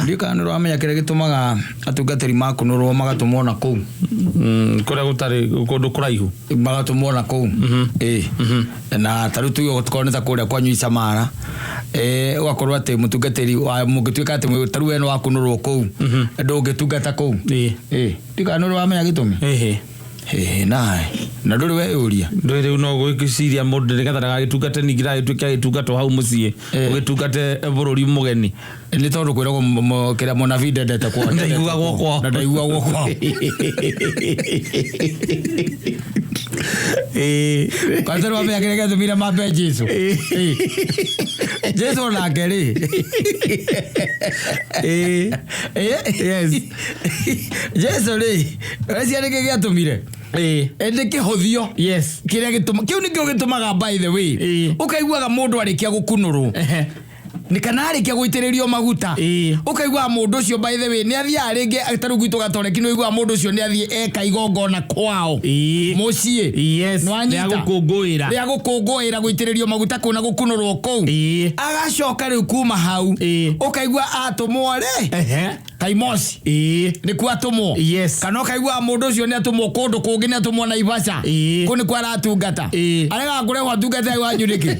Ndiũ kana nĩ ũramenya kĩrĩa gĩtũmaga atungatĩri makunũrwo magatũmwo na kũu. Kũrĩa gũtarĩ kũndũ kũraihu. Magatũmwo na kũu. Ĩĩ. Na ta rĩu tuge gũkorwo nĩ ta kũrĩa kwanyu Isamara. Ĩĩ ũgakorwo atĩ mũtungatĩri wa mũngĩtuĩka atĩ ta rĩu we nĩ wakunũrwo kũu. Ndũngĩtungata kũu. Ĩĩ. Ĩĩ. Ndiũ kana nĩ ũramenya gĩtũmi? Ĩhĩ. Ĩĩ nae. Na ndũrĩ weyũria? Ndũĩ rĩu no gwĩciria mũndũ nĩgetha ndagagĩtungate ningĩ ndagagĩtuĩke agĩtungatwo hau mũciĩ ũgĩtungate bũrũri mũgeni. Nĩ tondũ kwĩragwo kĩrĩa mũnabii ndendete kwao. Ndaiguagwo kwao. Na ndaiguagwo kwao. Ĩĩ. Kwanza nĩ wamenya kĩrĩa gĩatũmire mambe Jesu. Ĩĩ. Jesu onake rĩ. Ĩĩ. Ĩĩ. Yes. Jesu rĩ, ũreciria nĩkĩ gĩatũmire? Ĩĩ. Ĩndĩ kĩhũthio. Yes. Kĩrĩa gĩtũma kĩu nĩkĩo gĩtũmaga by the way. Ĩĩ. Ũkaiguaga mũndũ arĩkia gũkunũrwo. Ehe. Nĩ kana arĩkia gũitĩrĩrio maguta. Ĩĩ. Ũkaiguaga mũndũ ũcio by the way nĩ athiaga rĩngĩ ta rĩu gwitũ Gatoreki nĩ ũiguaga mũndũ ũcio nĩ athiĩ eka igongona kwao. Ĩĩ. Mũciĩ. Yes. Nĩwanyita? Rĩa gũkũngũĩra. Rĩa gũkũngũĩra gũitĩrĩrio maguta kũu na gũkunũrwo kũu. Ĩĩ. Agacoka rĩu kuma hau. Ĩĩ. Ũkaigua atũmwo rĩ. Ehe. Kaimosi. Ĩĩ. Nĩkuo atũmwo. Yes. Kana ũkaigua mũndũ ũcio nĩ atũmwo kũndũ kũngĩ nĩ atũmwo Naivasha. Ĩĩ. Kũu nĩkuo aratungata. Ĩĩ. Aregaga kũrehwo atungate wanyu nĩkĩ?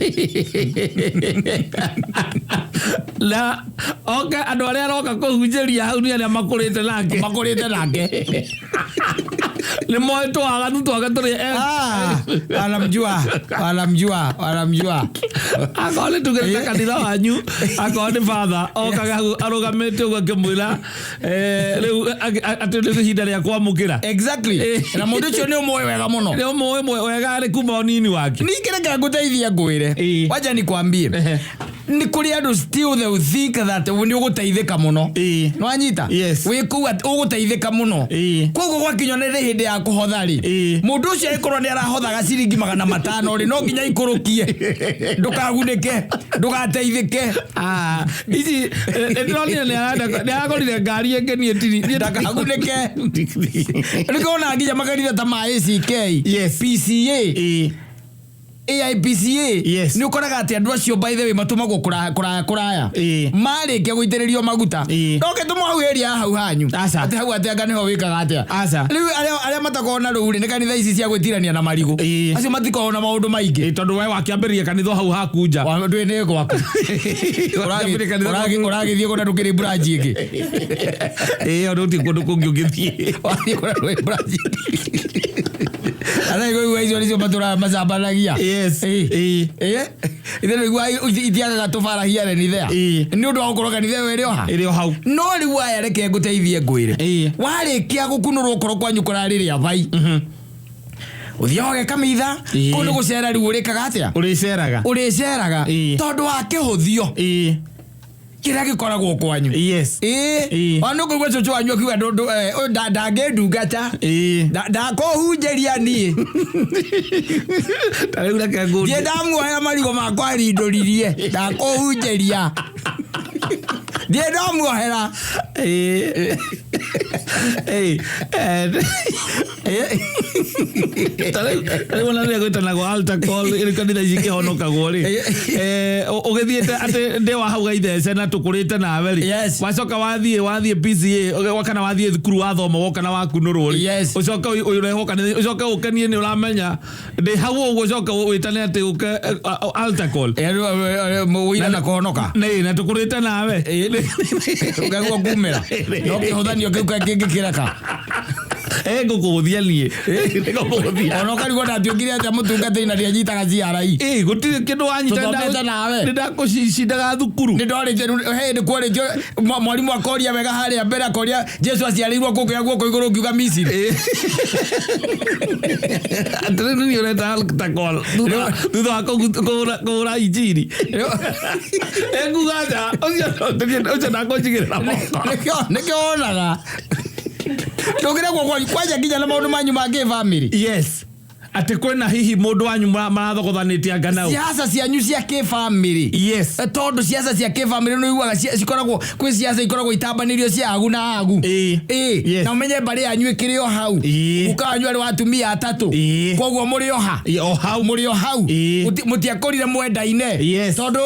Na oke andũ arĩa aroka kũhunjĩria hau nĩ arĩa makũrĩte nake. Makũrĩte nake. Nĩ moĩ twaganu twake tũrĩa Ah, wanamjua, wanamjua, wanamjua. Akorwo nĩ tuge ta kanitha wanyu, akorwo nĩ batha okaga hau arũgamĩte ũguo akĩmwĩra rĩu atĩ nĩ ihinda rĩa kwamũkĩra. Exactly. Ĩĩ. Na mũndũ ũcio nĩ ũmũĩ wega mũno. Nĩ ũmũĩ wega arĩ kuma ũnini wake. Ningĩ reke ngũteithie ngwĩre. Ĩĩ. Wacha nikwambie. Ehe. Nĩ kũrĩ andũ still they will think that nĩ ũgũteithĩka mũno. Ĩĩ. Nĩwanyita? Yes. Wĩ kũu atĩ ũgũteithĩka mũno. Ĩĩ. Koguo gwakinywo nĩ hĩndĩ ya kũhotha rĩ. Ĩĩ. Mũndũ ũcio angĩkorwo nĩ arahothaga ciringi 500 rĩ, no nginya aikũrũkie. Ndũkagunĩke, ndũgateithĩke. Ah, ici ndĩronire nĩ aragũrire ngari ĩngĩ niĩ tiri niĩ Ndakagunĩke. Nĩkĩo wonaga nginya makanitha ta ma ACK, Yes. PCA, Ĩĩ. AIPCA Yes. nĩ ũkoraga atĩ andũ acio by the way matũmagwo kũraya kũraya kũraya Ĩĩ. marĩkia gũitĩrĩrio maguta Ĩĩ. no gĩtũmwo hau area ya hau hanyu Aca. atĩ hau atĩ anga nĩho wĩkaga atĩa Aca. rĩu arĩa arĩa matakoragwo na rũu rĩ nĩ kanitha ici cia gwĩtirania na marigũ Ĩĩ. acio matikoragwo na maũndũ maingĩ Ĩĩ, tondũ we wakĩambĩrĩria kanitha hau haku nja. Ndwĩ nĩ gwaku. Wakĩambĩrĩria kanitha gwaku. Ũragĩthiĩ kũna ndũkĩrĩ branch ĩngĩ. Ĩĩ, ona gũtirĩ kũndũ kũngĩ ũngĩthiĩ. Wathiĩ kũna ndũrĩ branch ĩngĩ. Ana igua icio nĩcio matũraga macambanagia. Yes. Ĩĩ. Ĩĩ. Ĩĩ. Ithe nĩ igua itiagaga tũbara here ni there. Ĩĩ. Nĩ ũndũ wa gũkorwo kanitha ĩyo ĩrĩ o ha. Ĩrĩ o hau. No rĩu aya reke ngũteithie ngwĩre. Ĩĩ. Warĩkia gũkunũrwo okorwo kwanyu kũrarĩ rĩa vai. Ũthiaga ũgeka mitha. Ĩĩ. Kũu nĩ gũcera rĩu ũrĩkaga atĩa? Ũrĩceraga. Ũrĩceraga. Ĩĩ. Tondũ wa kĩhũthio. Ĩĩ. Kĩrĩa gĩkoragwo kwanyu. Yes. Ĩĩ. Ĩĩ. Ona nĩ ũkũigua cũcũ wanyu akiuga ũyũ ndangĩndungata. Ĩĩ. Ndakũhunjĩria niĩ. Ta rĩu reke ngũrie. Ndiĩ ndamuoya marigũ makwa arindũririe. Ndakũhunjĩria. Ndiĩ ndamuohera. Ĩĩ. Ĩĩ. Ta rĩu ona rĩrĩa gwĩtanagwo altar call ĩrĩ kanitha ici ikĩhonokagwo rĩ. Ũgĩthiĩte atĩ ndĩ wa hau gaithece na tũkũrĩte nawe rĩ. Yes. Wacoka wathiĩ PCA kana wathiĩ thukuru wathoma woka na wakunũrwo rĩ. Yes. Ũcoke ũrehwo kanitha ũcoke ũkenie nĩ ũramenya ndĩ hau ũguo ũcoke wĩtane atĩ ũke altar call. Ũira na kũhonoka. Nĩ na tũkũrĩte nawe. Ũkaigua kumĩra. No kĩhũthanio kĩu kĩngĩkĩreka. Ngũkũhũthia niĩ. Nĩngũkũhũthia. Ona ũkarigwo ndatuĩkire atĩa mũtungatĩri na ndianyitaga CRE. Ĩĩ, gũtirĩ kĩndũ wanyita Tũthomete nawe. nĩ ndakũcindaga thukuru. Nĩ ndorĩtie hĩndĩ kworĩtio mwarimũ akoria wega harĩa mbere akoria Jesu aciarĩirwo kũ ngĩoya guoko igũrũ ngiuga Misiri. Atĩrĩ nĩ ũreta altar call thutha wa kũhũra injiri. Nguga aca ũcio ndakũnjigĩrĩra moko. Nĩkĩo wonaga ndũngĩrekwo kwanja nginya na maũndũ manyu ma kĩbamĩrĩ. Yes. Atĩ kwĩna hihi mũndũ wanyu marathogothanĩtie anga nau. Siasa cianyu cia kĩbamĩrĩ. Yes. Tondũ siasa cia kĩbamĩrĩ nĩ ũiguaga cikoragwo kwĩ siasa ikoragwo itambanĩirio cia agu na agu. Ĩĩ. Ĩĩ. Yes. Na ũmenye mbarĩ yanyu ĩkĩrĩ o hau. Ĩĩ. Guka wanyu arĩ wa atumia atatũ. Ĩĩ. Koguo mũrĩ o ha? Ĩĩ, o hau. Mũrĩ o hau. Ĩĩ. Mũtiakũrire mwendaine. Yes. Tondũ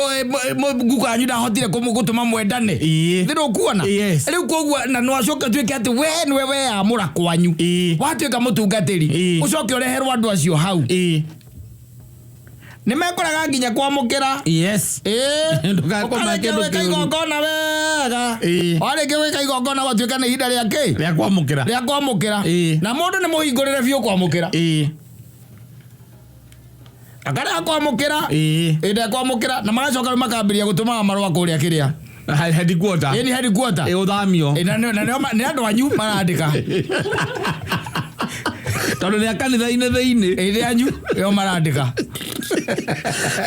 guka wanyu ndahotire gũtũma mwendane. Ĩĩ. Nĩ ndũkuona? Yes. Rĩu koguo na no acoke ũtuĩke atĩ we nĩwe weyamũra kwanyu. Ĩĩ. Watuĩka mũtungatĩri. Ĩĩ. Ũcoke ũreherwo andũ acio hau. Ĩĩ. Nĩ mekũrega nginya kwamũkĩra. Yes. Ĩĩ. Ndũgakoma Ũkarĩkia kĩndũ gwĩka kĩũru. igongona wega. Ĩĩ. Warĩkia gwĩka igongona gwatuĩka nĩ ihinda rĩa kĩ? Rĩa kwamũkĩra. Rĩa kwamũkĩra. Ĩĩ. Na mũndũ nĩ mũhingũrĩre biũ kwamũkĩra. Ĩĩ. Akarega kwamũkĩra. Ĩĩ. Ĩĩ ndekwamũkĩra na magacoka rĩu makambĩrĩria gũtũmaga marũa kũrĩa kĩrĩa. Headquarter. Ĩĩ nĩ headquarter. Ĩĩ ũthamio. Ĩĩ, na nĩ andũ anyu marandĩka. Tondũ nĩ a kanitha-inĩ thĩinĩ. Ĩĩ nĩ anyu nĩo marandĩka.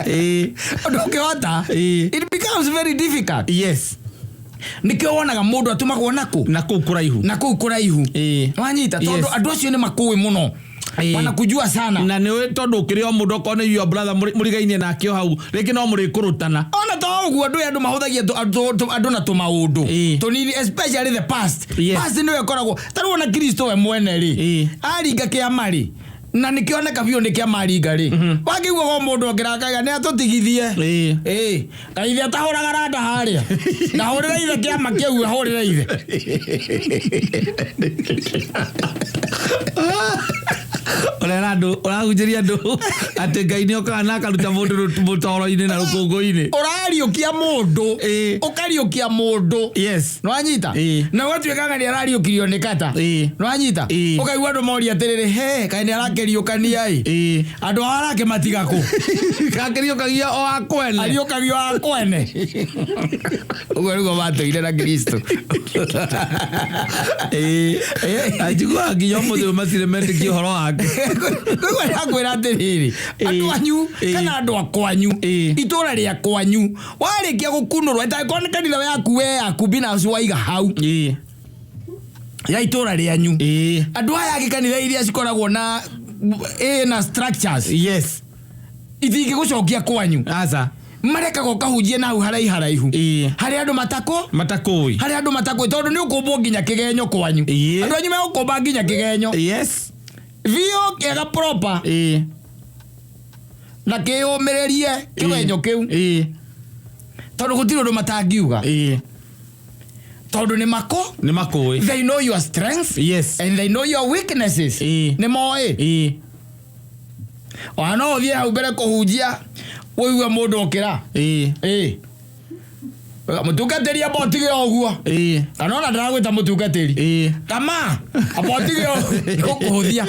Ĩĩ. Ndũngĩhota. Ĩĩ. It becomes very difficult. Yes. Nĩkĩo wonaga mũndũ atũmagwo nakũ? Na kũu kũraihu. Na kũu kũraihu. Ĩĩ. Wanyita tondũ Yes. andũ acio nĩ makũĩ mũno. Ĩĩ. Wanakujua sana. Na nĩ ũĩ tondũ ũkĩrĩ o mũndũ okorwo nĩ your brother mũrigainie nake o hau rĩngĩ no mũrĩkũrũtana. Ona to ũguo andũ andũ mahũthagia andũ na tũmaũndũ Ĩĩ. tũnini, especially the past. Yes. Past nĩyo ĩkoragwo ta rĩu ona Kristo we mwene rĩ, Ĩĩ. aringa kĩama rĩ, na nĩkĩoneka biũ nĩ kĩama aringa rĩ, wakĩigua o mũndũ ũngĩrakaga nĩ atũtigithie. Ĩĩ. Ĩĩ, kaĩ ithe atahũraga randa harĩa ndahũrĩra ithe kĩama kĩu, ahũrĩre ithe. Ũrera andũ, ũrahunjĩria andũ atĩ Ngai nĩ okaga na akaruta mũndũ mũtoro-inĩ na rũkũngũ-inĩ. Ũrariũkia mũndũ. Ĩĩ. Ũkariũkia mũndũ. Yes. Nĩwanyita? Ĩĩ. Na ũgatuĩka nĩ arariũkirio nĩ kata. Ĩĩ. Nĩwanyita? Ĩĩ. Ũkaigua andũ moria atĩrĩrĩ, he kaĩ nĩ arakĩriũkania ĩ? Ĩĩ. Andũ ao arakĩmatiga kũ? Kakĩriũkagia o akwene. Ariũkagio akwene. Ũguo nĩguo matũire na Kristo. Ĩĩ. Anjiguaga nginya ũmũthĩ ũyũ matirĩ metĩkia ũhoro wake. Koguo ndakwĩra atĩrĩrĩ, andũ anyu Ĩĩ. kana andũ a kwanyu, Ĩĩ. itũra rĩa kwanyu, warĩkia gũkunũrwo ĩtangĩkorwo nĩ kanitha yaku we yaku binafsi waiga hau Ĩĩ. ya itũra rĩanyu. Ĩĩ. Andũ aya angĩ kanitha iria cikoragwo na ĩna structures Yes. itingĩgũcokia kwanyu. Aca. Marekaga ũkahunjie na hau haraiharaihu. Ĩĩ. Harĩa andũ matakũ Matakũĩ. harĩa andũ matakũĩ tondũ nĩ ũkũmbwo nginya kĩgenyo kwanyu. Ĩĩ. Andũ anyu megũkũmba nginya kĩgenyo. Yes. Biũ kĩega proper Ĩĩ. na kĩyũmĩrĩrie kĩgenyo kĩu Ĩĩ. tondũ gũtirĩ ũndũ matangiuga Ĩĩ. tondũ nĩ mako Nĩ makũĩ. they know your strengths Yes. and they know your weaknesses. Ĩĩ. Nĩ moĩ. Ĩĩ. Ona no ũthiĩ hau mbere kũhunjia ũigue mũndũ okĩra. Ĩĩ. Ĩĩ. Mũtungatĩri amba ũtige ũguo. Ĩĩ. Kana ona ndĩragwĩta mũtungatĩri. Ĩĩ. Kama amba ũtige ũguo ũkũhũthia.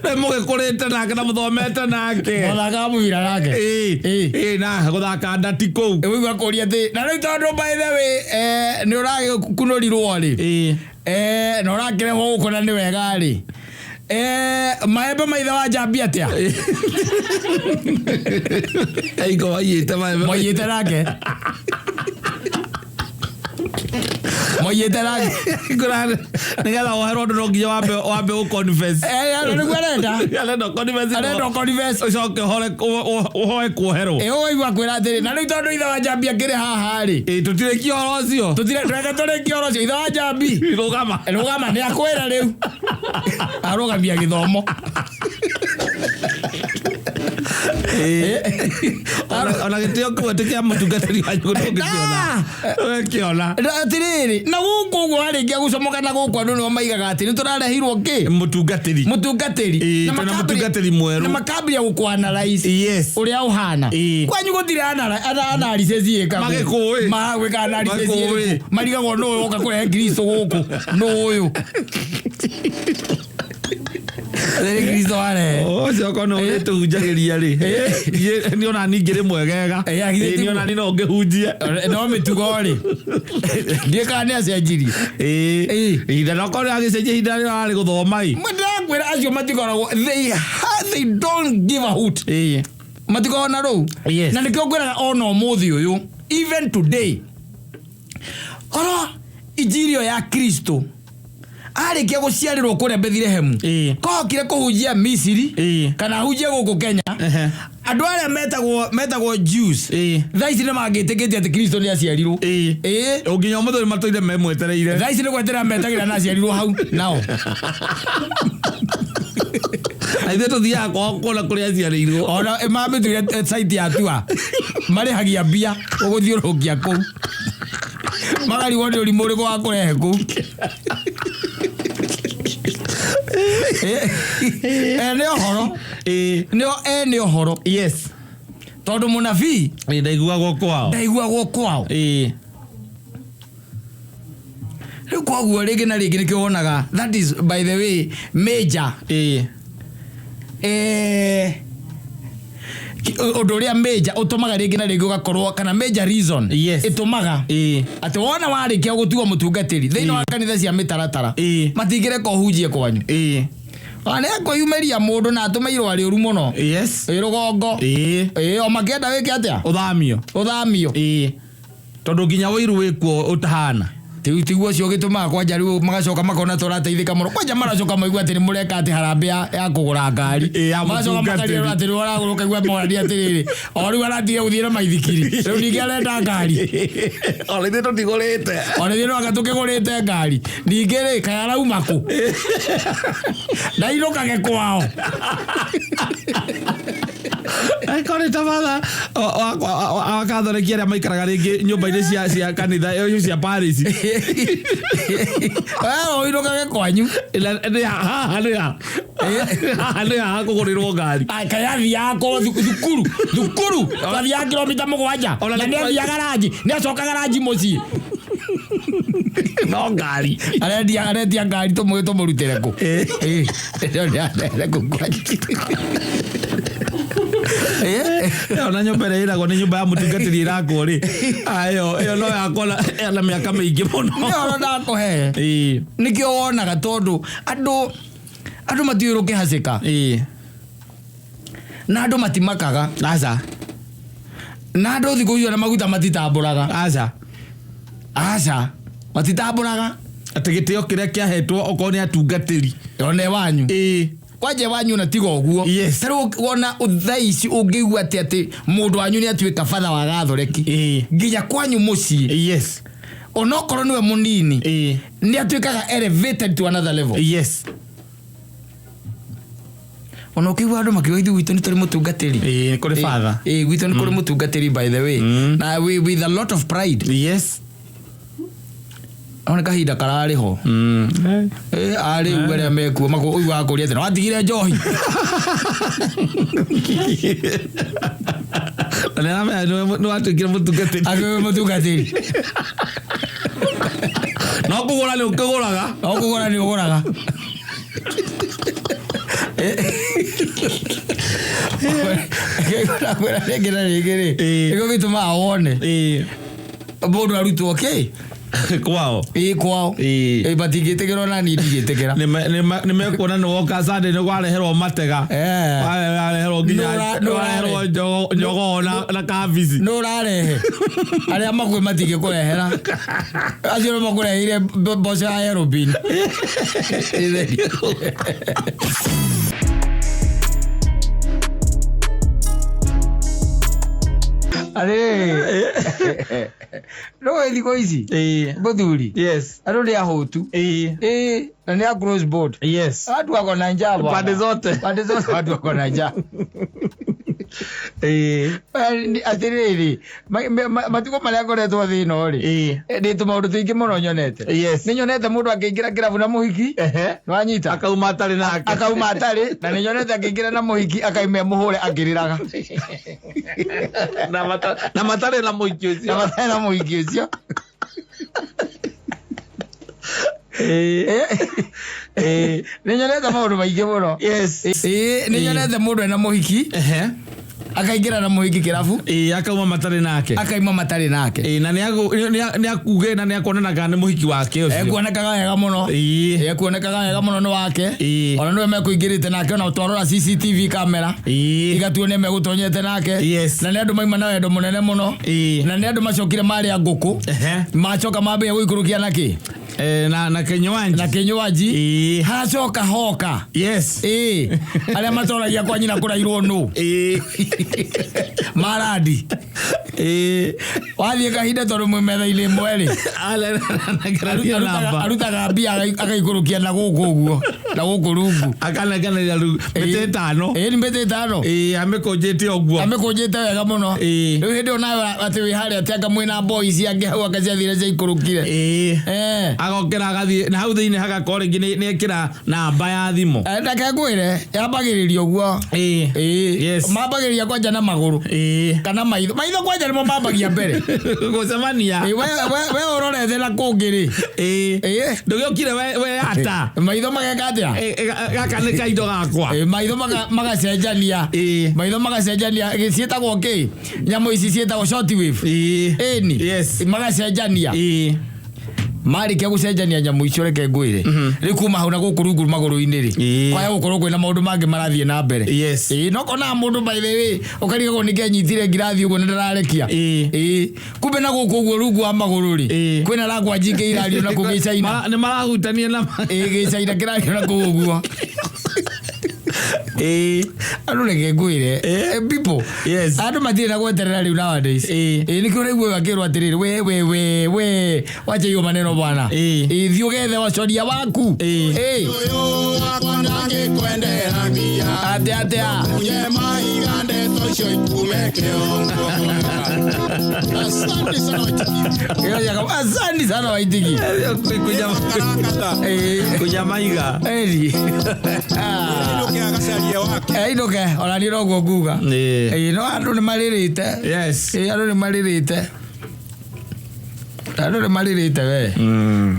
Nĩ mũgĩkũrĩte nake na mũthomete nake. Mũthakaga mũbira nake. Ĩĩ. Ĩĩ. Ĩĩ na gũthaka ndati kũu. Ũigua kũria atĩ na rĩu tondũ by the way nĩ ũragĩkunũrirwo rĩ. Ĩĩ. Na ũrakĩrehwo gũkũ na nĩ wega rĩ. Maembe maithe wa njambi atĩa? Aingo waiyĩte maembe. Moiyĩte nake. Moiyĩte nake. Nĩgetha woherwo ũndũ no nginya wambe ũ confess. Nĩguo arenda. Arenda ũ confess. Arenda ũ confess. Ũcoke ũhoe kuoherwo. Ĩ ũkaigua kwĩra atĩrĩ na rĩu tondũ ithe wa njambi akĩrĩ haha rĩ. Ĩĩ tũtirĩkie ũhoro ũcio. Tũtire reke tũrĩkie ũhoro ũcio ithe wa njambi. Rũgama. Rũgama nĩ akwĩra rĩu. Arũgamia gĩthomo. Ona gĩtĩo kĩmwe ti kĩa mũtungatĩri wanyu ndũngĩkĩona. Ndũngĩkĩona. Na atĩrĩrĩ na gũkũ ũguo warĩkia gũcomoka na gũkũ andũ nĩo maigaga atĩ nĩ tũrarehirwo kĩ? Mũtungatĩri. Mũtungatĩri. Ĩĩ, Na twĩna mũtungatĩri mwerũ. Na makambĩrĩria gũkũ-analyze Yes. ũrĩa ũhana. Ĩĩ. Kwanyu gũtirĩ analysis ĩkagwo. Magĩkũĩ. Magwĩka analysis Magĩkũĩ. ĩrĩkũ. Marigagwo nũ ũyũ woka kũrehe Kristo gũkũ. Nũ ũyũ. Rĩrĩ Kristo arehe. Ũcio okorwo nĩ ũrĩtũhunjagĩria rĩ. Niĩ ona niĩ ngĩrĩ mwegega. Ĩĩ, agithĩ Ĩĩ, niĩ tiguo. ona niĩ no ngĩhunjie. No mĩtugo rĩ. Ndiũĩ kana nĩ acenjirie. Ĩĩ. Ĩĩ. Ihinda no korwo agĩcenjia ihinda rĩrĩa ararĩ gũthoma ĩ. Ndĩrakwĩra acio matikoragwo they don't give a hoot. Ĩĩ. Matikoragwo na rũu. Yes. Na nĩkĩo ngwĩraga ona ũmũthĩ ũyũ even today korwo injiri ĩyo ya Kristo Arĩkia gũciarĩrwo kũrĩa Bethilehemu, kohokire kũhunjia Misiri kana ahunjie gũkũ Kenya, andũ arĩa metagwo Jews thaa ici nĩ mangĩtĩkĩtie atĩ Kristo nĩ aciarirwo. Ĩĩ. Nginya ũmũthĩ nĩ matũire memwetereire. Thaa ici nĩ gweterera metagĩra na aciarirwo hau nao. Na ithuĩ tũthiaga kwao kuona kũrĩa aciarĩirwo. Ona mamĩtuire site ya tua, marĩhagia mbia ũgũthiũrũrũkia kũu, makarigwo nĩ ũrimũ ũrĩkũ wa kũrehe kũu. Nĩ ũhoro nĩ ũhoro tondũ mũnabii Ndaiguagwo kwao. Ndaiguagwo kwao. Rĩu koguo rĩngĩ na rĩngĩ nĩkĩo wonaga, that is by the way major ũndũ ũrĩa major ũtũmaga rĩngĩ na rĩngĩ ũgakorwo, kana major reason ĩtũmaga atĩ wona warĩkia gũtuo mũtungatĩri thĩinĩ wa kanitha cia mĩtaratara, matingĩreka ũhunjie kwanyu. Ona nĩ ekwĩyumĩria mũndũ na atũme irũa rĩũru mũno ĩ rũgongo. Ĩ o makĩenda wĩke atĩa? Ũthamio. Ũthamio. Tondũ nginya ũiru wĩkuo ũtahana. Tiguo ũcio ũgĩtũmaga kwanja rĩu magacoka makona tũrateithĩka mũno. Kwanja maracoka maigua atĩ nĩ mũreka atĩ harambĩ ya kũgũra ngari. Ĩ, ya Magacoka mũtungatĩri. makariganĩrwo atĩ nĩ ũragũra, ũkaigua morania atĩrĩrĩ, o rĩu aratigire gũthiĩ na maithikiri, rĩu ningĩ arenda ngari. Ona ithuĩ tũtigũrĩte. Ona ithuĩ no anga tũkĩgũrĩte ngari. Ningĩ rĩ, kaĩ arauma kũ ndainũkage kwao? Angĩkorwo nĩ ta batha wa Katholeki arĩa maikaraga rĩngĩ nyũmba-inĩ cia kanitha cia Paris. Ũinũkage kwanyu. Nĩ haha nĩ ha haha nĩ haha kũgũrĩrwo ngari. Kaĩ athiaga korwo thukuru athiaga kilomita 7 Ona na nĩ nĩ athiaga ranji, nĩ acokaga ranji mũciĩ. No ngari. Arendia ngari tũmũrutĩre kũ? Ĩ, ĩyo kũ kwanyu? Ona nyũmba ĩrĩa ĩragwo nĩ nyũmba ya mũtungatĩri ĩrakwo rĩ, ĩyo no yakwo na mĩaka mĩingĩ mũno. Nĩ ũhoro ndakũhe. Nĩkĩo wonaga tondũ andũ matiũĩ rũkĩhacĩka na andũ matimakaga. Aca. Na andũ thikũ icio na maguta matitambũraga. Aca. Aca, matitambũraga. Atĩ gĩtĩo kĩrĩa kĩahetwo okorwo nĩ atungatĩri. One wanyu. Kwanja wanyu na tiga ũguo. Ta rĩu wona thaa ici ũngĩigua atĩ mũndũ wanyu nĩ atuĩka batha wa Gathoreki, nginya kwanyu mũciĩ, onokorwo nĩwe mũnini, nĩ atuĩkaga elevated to another level. Ona ũkĩigua andũ makiuga ithuĩ gwitũ nĩ tũrĩ mũtungatĩri. Nĩ kũrĩ father. Ĩ, gwitũ nĩ kũrĩ mũtungatĩri, by the way, na with a lot of pride. Ona kahinda kararĩ ho. Ĩ, arĩ u arĩa mekuo ũiguaga kũria atĩ watigire njohi. Na nĩ aramenya nĩ watuĩkire mũtungatĩri. Akĩũĩ mũtungatĩri. No kũgũra nĩ ũkĩgũraga. No kũgũra nĩ ũgũraga. Kwĩra rĩngĩ na rĩngĩ rĩ, nĩkĩo gĩtũmaga wone mũndũ arutwo kĩ Kwao. Ĩ, kwao. Ĩ, matingĩtĩkĩra, ona niĩ ndingĩtĩkĩra. Nĩ mekuona nĩ woka Sunday nĩ wareherwo matega. Wareherwo nginya wareherwo njogoo na kabici. Nĩ ũrarehe arĩa makuĩ matingĩkũrehera, acio nĩ makũreheire mboco ya aerobin. Arĩ no thikũ ici, mũthuri, andũ nĩ ahũtu. Ĩ, na nĩ a cross board. Watu wako na njaa bwana. Pande zote. Pande zote watu wako na njaa. Atĩrĩrĩ, matukũ marĩa ngoretwo thĩ ĩno rĩ, ndĩ tũmaũndũ tũingĩ mũno nyonete. Nĩ nyonete mũndũ akĩingĩra kĩrabu na mũhiki, nĩwanyita? Akauma atarĩ nake. Akauma atarĩ na. Nĩ nyonete akĩingĩra na mũhiki, akauma mũhũre akĩrĩraga. Na matarĩ na mũhiki Na ũcio. matarĩ na mũhiki ũcio. Nĩ nyonete maũndũ maingĩ mũno. Ĩ, nĩ nyonete mũndũ ena mũhiki, akaingĩra na mũhiki kĩrabu, Akauma matarĩ nake. Akaima matarĩ nake. Na nĩ akuge na nĩ akuonana kana nĩ mũhiki wake ũcio. Ekuonekaga wega mũno. Ekuonekaga wega mũno nĩ wake. Ona nĩwe mekũingĩrĩte nake, ona twarora CCTV camera igatuonia megũtonyete nake. Na nĩ andũ maima na wendo mũnene mũno. Na nĩ andũ macokire marĩa ngũkũ, macoka mambĩrĩria gũikũrũkia nakĩ. Na kinywanji. Na kinywaji. Ĩĩ. Haracoka hoka. Yes. Ĩĩ, arĩa matoragia kwa nyina kũrairwo nũ. Ĩĩ. Maradi. Ĩĩ. Wathiĩ kahinda tondũ mwĩ metha-inĩ ĩmwe rĩ. Aranengereria namba. Arutaga mbia agaikũrũkia na gũkũ ũguo na gũkũ rungu. Akanengereria mĩtĩ ĩtano. Ĩĩ, nĩ mĩtĩ ĩtano. Ĩĩ, amĩkũnjĩte ũguo. Amĩkũnjĩte wega mũno. Ĩĩ. Rĩu hĩndĩ ĩyo nawe atĩ wĩ harĩa atĩ anga mwĩna boys angĩ hau anga ciathire ciaikũrũkire. Ĩĩ. Eh. Agokĩra agathiĩ na hau thĩinĩ hagakorwo rĩngĩ nĩ ekĩra namba ya thimũ. Reke ngwĩre yambagĩrĩria ũguo. Ĩĩ. Ĩĩ. Yes. Mambagĩrĩria kwanja na magũrũ. Ĩĩ. Kana maitho. Maitho kwanja nĩmo mambagia mbere. Gũcemania. Ĩĩ, we ũrorete na kũngĩ rĩ. Ĩĩ. Ĩĩ. Ndũgĩũkire we ata. Maitho mageka atĩa? Gaka nĩ kaindo gakwa. Ĩĩ, maitho magacenjania. Ĩĩ. Maitho magacenjania. Ciĩtagwo kĩ? Nyamũ ici ciĩtagwo short wave. Ĩĩ. Ĩni. Yes. Magacenjania. Ĩĩ. Marĩkia gũcenjania nyamũ icio reke ngwĩre. Rĩu kuma hau na gũkũ rungu magũrũ-inĩ rĩ. Ĩĩ. Kwaya gũkorwo kwĩna maũndũ mangĩ marathiĩ na mbere. Yes. Ĩĩ, no konaga mũndũ by the way ũkarigagwo nĩkĩ anyitire ngirathi ũguo na ndararekia. Ĩĩ. Ĩĩ. Kumbe na gũkũ ũguo rungu wa magũrũ rĩ. Ĩĩ. Kwĩna language ingĩ irario na kũu gĩcaina. Nĩ marahutania na Ĩĩ, gĩcaina kĩrario na kũu ũguo. Ĩĩ. Andũ reke ngwĩre. People. Yes. Andũ matirĩ na gweterera rĩu nowadays. Ĩĩ. Ĩĩ, nĩkĩo ũraigua ũyũ akĩrwo atĩrĩrĩ we we we we wacha hiyo maneno bwana. Ĩĩ. Ĩĩ, thiĩ ũgethe wacoria waku. Ĩĩ. Ĩĩ. Ũyũ wakwa ndangĩkwendera mbia. Atĩa atĩa. Munye mahiga ndeto icio ikume kĩongo. Asante sana Waititi. Asante sana Waitiki. Karakata. Ĩĩ. Kunya maiga. Ĩni. Inũke agacarie wake. Ainũke ona niĩ noguo nguga. Ĩĩ. Ĩĩ, no andũ nĩ marĩrĩte. Yes. Ĩĩ, andũ nĩ marĩrĩte. Andũ nĩ marĩrĩte we.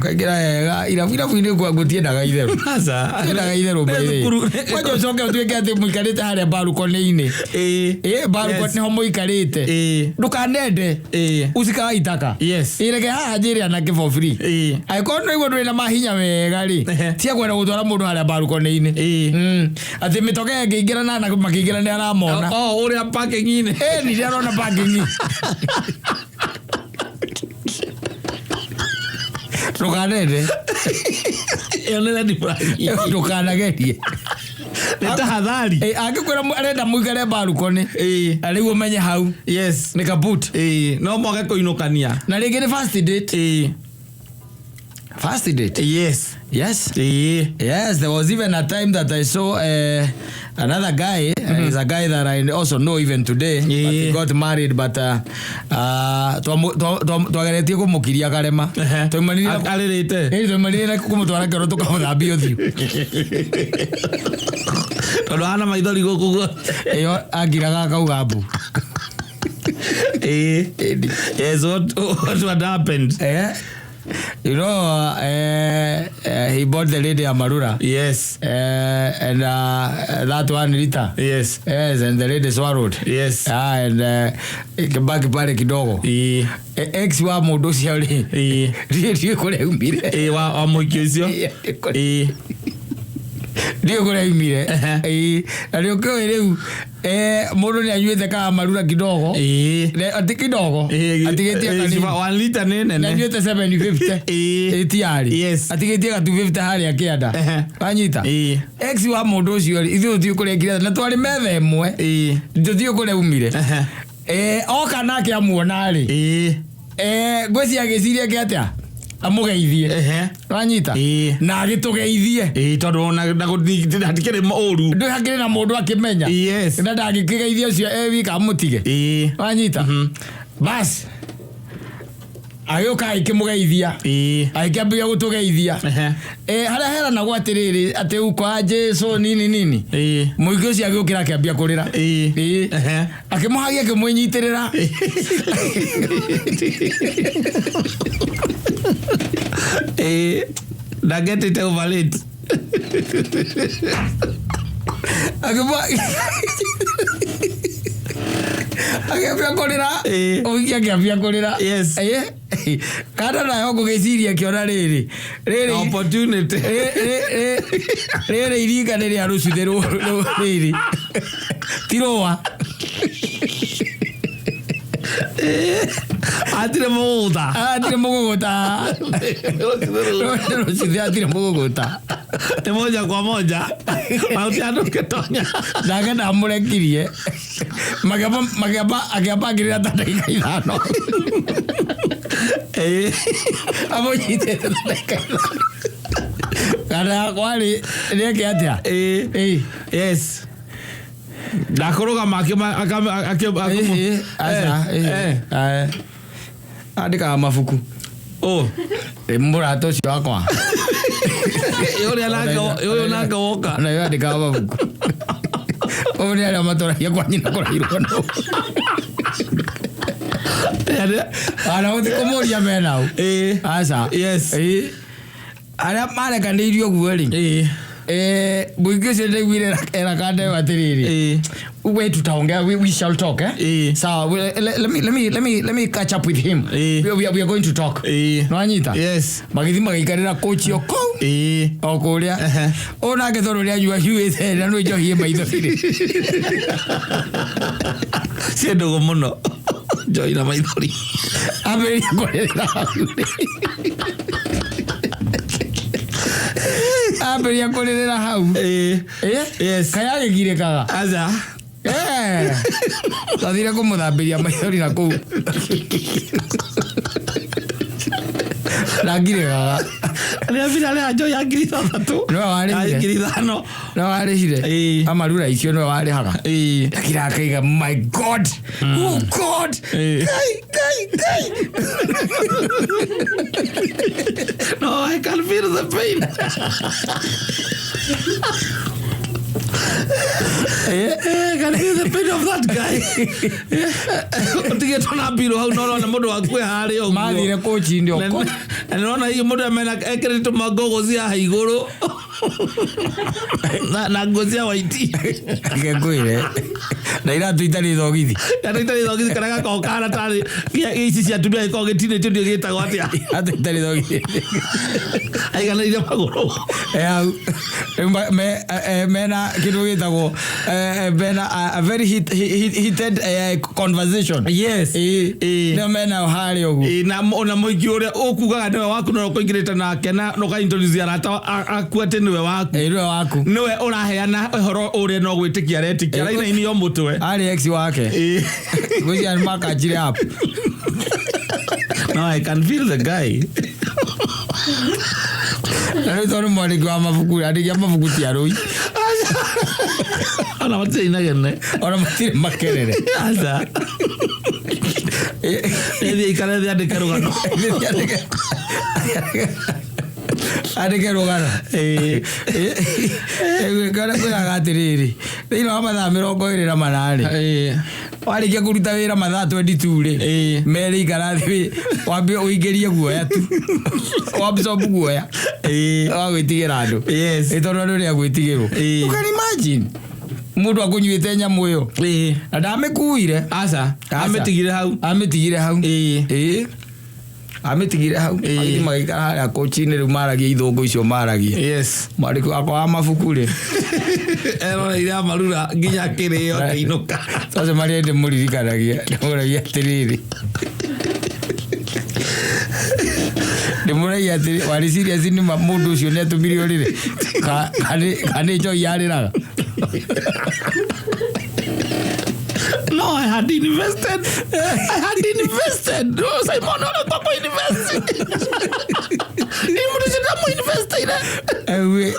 Kaingĩra wega irabu irabu-inĩ kwa gũtiendaga itherũ. Aca. Tiendaga itherũ Nĩ by the way. thukuru. Kwanja ũcoke ũtuĩke atĩ mũikarĩte harĩa mbarukoni-inĩ. Ĩĩ. Ĩĩ, mbarukoni Yes. nĩho mũikarĩte. Ĩĩ. Ndũkanende. Ĩĩ. Usikawaitaka. Yes. Ĩĩ, reke haha njĩre anake for free. Ĩĩ. Angĩkorwo nĩ ndũrĩ na mahinya wega rĩ, Ehe. tia kwenda gũtwara mũndũ harĩa mbarukoni-inĩ. Ĩĩ. Atĩ mĩtoka ĩngĩingĩra na anake makĩingĩra nĩ aramona. O ũrĩa parking-inĩ. Ĩĩ, nĩ arona parking. Ndũkanende. Ĩyo nĩ red flag. Ndũkanagerie. Nĩ tahadhari. Ĩĩ, angĩkwĩra arenda mũikare mbarukoni. Ĩĩ. Na rĩu ũmenye hau Yes. nĩ kaput. Ĩĩ. No mwage kũinũkania. Na rĩngĩ nĩ first date. Ĩĩ. First date. Yes. Yes. Ĩĩ. Yes, there was even a time that I saw another guy. He's a guy that I also know even today. But he Yeah. got married, but twageretie kũmũkiria karema. Twaumanire na- Arĩrĩte. Ĩĩ, twaumanire na kũmũtwara kĩoro tũkamũthambia ũthiũ. Tondũ hana maithori gũkũ guo. Ĩyo angiraga akauga mbu. Ĩĩ. Yes, what had happened? Eh, you know, he bought the lady Amarura. Yes. And that 1 liter. Yes. Yes, and the lady swallowed. Yes. Ah, and kibaki pale kidogo. Ĩĩ. Ex wa mũndũ ũcio rĩ. Ĩĩ. Ndiĩ ndiĩ kũrĩa aumire. Ĩĩ, wa mũingĩ ũcio. Ĩĩ. Ndiĩ kũrĩa aumire. Ehe. Ĩĩ. Na nĩ ũkĩũĩ rĩu mũndũ nĩ anyuĩte kamarura kidogo. Ĩĩ. Ati kidogo. Ĩĩ. Atigĩtie Ĩĩ, kanini. 1 liter nĩ nene. Nĩ anyuĩte 750. Ĩĩ. Ĩĩ, tiarĩ. Yes. Atigĩtie ga 250 harĩa kĩanda. Ehe. Wanyita? Ĩĩ. Ex wa mũndũ ũcio rĩ, ithuĩ tũtiũĩ kũrĩa ekire na twarĩ metha ĩmwe. Ĩĩ. Tũtiũĩ kũrĩa aumire. Ehe. Oka nake amuona rĩ. Ĩĩ. Ngwĩciria agĩciria ke atĩa amũgeithie. Ehe. Wanyita? Ĩĩ. Na agĩtũgeithie. Ĩĩ, tondũ ona na hatikĩrĩ ũru. Ndũĩ hakĩrĩ na mũndũ akĩmenya. Yes. Na ndangĩkĩgeithia ũcio e wika amũtige. Ĩĩ. Wanyita? Bas. Agĩũka agĩkĩmũgeithia. Ĩĩ. Agĩkĩambĩrĩria gũtũgeithia. Ehe. Harĩa heranagwo atĩrĩrĩ atĩ uko wa Jesu nini nini. Ĩĩ. Mũingĩ ũcio agĩũkĩra akĩambia kũrĩra. Ĩĩ. Ĩĩ. Ehe. Akĩmũhagia akĩmwĩnyitĩrĩra. Ĩĩ. Ndagetĩte over late. Akĩambia kũrĩra. Ĩĩ. Ũhiki akĩambia kũrĩra. Yes. Ĩĩ. Kana nayo ngũgĩciria akĩona rĩrĩ. Rĩrĩ. Opportunity. Rĩrĩ iringa nĩ rĩa rũcuthĩ rĩrĩ. Ti rũa. Atirĩ mũgũta. Atirĩ mũgũgũta. Rũcithi atirĩ mũgũgũta. Nĩ moja kwa moja. Mauti andũ kĩtonya. Nake ndamũrekirie. Makĩamba makĩamba akĩamba akĩrĩra ta ndagĩka 5. Amũnyitĩte ta ndagĩka 5. Kana yakwa rĩ rĩeke atĩa? Ĩĩ. Yes. Ndakũrũgama Ĩĩ, aca, ĩĩ. Ae. Andĩkaga mabuku. Oh. Ĩ, mũrata ũcio wakwa. Ũrĩa nake ũyũ nake woka. Ona yo andĩkaga mabuku. Ũyũ nĩ arĩa matũragia kwa nyina kũrairwo nũ. Ana gũthi kũmũria menau. Ĩĩ. Aca. Yes. Ĩĩ. Arĩa marekanĩirio ũguo rĩ. Ĩĩ. Mũingĩ ũcio ndaiguire era kandeo atĩrĩrĩ. Ĩĩ. We tutaongea, we shall talk, eh? Ĩĩ. Sawa, let me catch up with him. Ĩĩ. We are going to talk. Ĩĩ. Nĩwanyita? Yes. Magĩthiĩ magĩikarĩra kũci o kũu. Ĩĩ. O kũrĩa. Ehe. Ũyũ nake tondũ nĩ anyua nyuĩte na nĩ njohi ĩ maithori-rĩ. Ciĩ ndũgũ mũno. Njohi na maithori. Ambĩrĩria kũrĩrĩra hau rĩ. Ambĩrĩria kũrĩrĩra hau. Ĩĩ. Ĩ? Yes. Kaĩ agĩgirĩkaga? Aca. Eh. Twathire kũmũthambĩria maithori na kũu. Ndangirĩkaga. Nĩ ambire arĩa njohi ya 6,000. Nĩwe warĩhire? Ya 5,000. Nĩwe warĩhire? Ĩĩ. Amarura icio nĩwe warĩhaga? Ĩĩ. Ndakira akaiga, my God. Oh God. Ĩĩ. Ngai, Ngai, Ngai. No, I can feel the pain. I can feel the pain of that guy. Ũtigĩtwo na mbirũ hau no ũrona mũndũ waku e harĩa ũguo. Mathire kũci-inĩ o kũu. Na nĩũrona hihi mũndũ amena ekĩrĩte mangogo cia haha igũrũ na nguo cia waiti. Reke ngwĩre. Na iratũ itarĩ thogithi. Kana itarĩ thogithi kana gakoragwo kahana tarĩ ici cia atumia gĩkoragwo gĩtinĩtio ndiũĩ gĩtagwo atĩa. Iratũ itarĩ thogithi. Aiganĩire magũrũ. Hau. Rĩu mena kĩndũ gĩtagwo, mena a very heated conversation. Yes. Ĩĩ. Ĩĩ. Nĩo mena harĩa ũguo. Ĩĩ, na ona mũingĩ ũrĩa ũkugaga nĩwe waku no ũkũingĩrĩte nake na ũka-introduce arata aku atĩ nĩwe waku. Ĩĩ, nĩwe waku. Nĩwe ũraheana ũhoro ũrĩa no gwĩtĩkia aretĩkia. Arainainio mũtwe. Arĩ ex wake. Ĩĩ. Ngwĩciria nĩ makanjire up. No, I can feel the guy. Na rĩu tondũ mwandĩki wa mabuku, andĩki a mabuku ti arũi. Ona matirĩ inegene. Ona matirĩ makerere. Aca. Nĩthiĩ ikare thĩ andĩke rũgano. Andĩke rũgano. Ĩĩ. Kwĩraga atĩrĩrĩ, thĩinĩ wa mathaa 24 rĩ, Ĩĩ. warĩkia kũruta wĩra mathaa 22 rĩ, Ĩĩ. merĩ ikara thĩ wambe ũingĩrie guoya tu. Wabsorb guoya. Ĩĩ. Wa gwĩtigĩra andũ. Yes. Ĩ tondũ andũ nĩ a gwĩtigĩrwo. Ĩĩ. You can imagine. Mũndũ akũnyuĩte nyamũ ĩyo. Ĩĩ. Na ndamĩkuire. Aca. Aca. Amĩtigire hau. Amĩtigire hau. Ĩĩ. Ĩĩ. Amĩtigire hau. Ĩĩ. Magĩthiĩ magĩikara harĩa kũci-inĩ rĩu maragia ithũngũ icio maragia. Yes. Mwandĩki wakwa wa mabuku rĩ. Eroreire amarura nginya kĩrĩo akĩinũka. Twacemania ndĩmũririkanagia, ndĩmũragia atĩrĩrĩ. Ndĩmũragia atĩrĩ, warĩ serious nĩ ma mũndũ ũcio nĩ atũmire ũrĩre. Ka nĩ njohi yarĩraga. No, I had invested. I had invested. No, Simon, no, no, no, invest. Ni mũndũ ũcio ndamũ-investire. Ewe.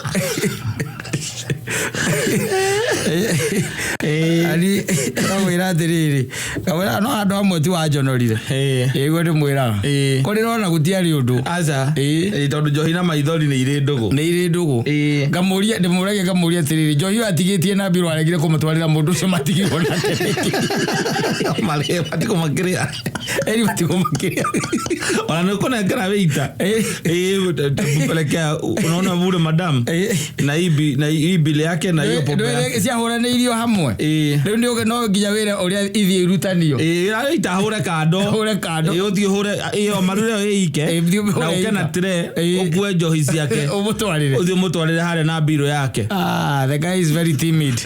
Ani kamwĩra atĩrĩrĩ, kamwĩra no handũ hamwe tu wanjonorire. Ĩĩ. Ĩguo ndĩmwĩraga. Ĩĩ. Kũrĩra ona gũtiarĩ ũndũ. Aca. Ĩĩ. Ĩĩ, tondũ njohi na maithori nĩ irĩ ndũgũ. Nĩ irĩ ndũgũ. Ĩĩ. Ngamũria, ndĩmũragia ngamũria atĩrĩrĩ, njohi ĩyo atigĩtie na mbirũ aregire kũmũtwarĩra mũndũ ũcio matigirwo nake nĩkĩ? Marĩa matigwo makĩrĩa. Eri matigwo makĩrĩa. Ona nĩ ũkũnengera wĩita. Ĩĩ. Ĩĩ, pelekea unaona vule madam. Ĩĩ. Na hii na hii bili yake na hiyo pombe yake. Ciahũranĩirio hamwe. Ĩĩ. Rĩu nĩ no nginya wĩra ũrĩa ithiĩ irutanio. Ĩĩ, ĩra hũre kando. Hũre kando. Ĩĩ, ũthiĩ ũhũre ĩyo marure ĩyo ĩike. Ĩĩ, thiĩ ũhũre Na ũke na ĩika. tray Ĩĩ. ũkue njohi ciake. Ũmũtwarĩre. Ũthiĩ ũmũtwarĩre harĩa na mbirũ yake. Ah, the guy is very timid.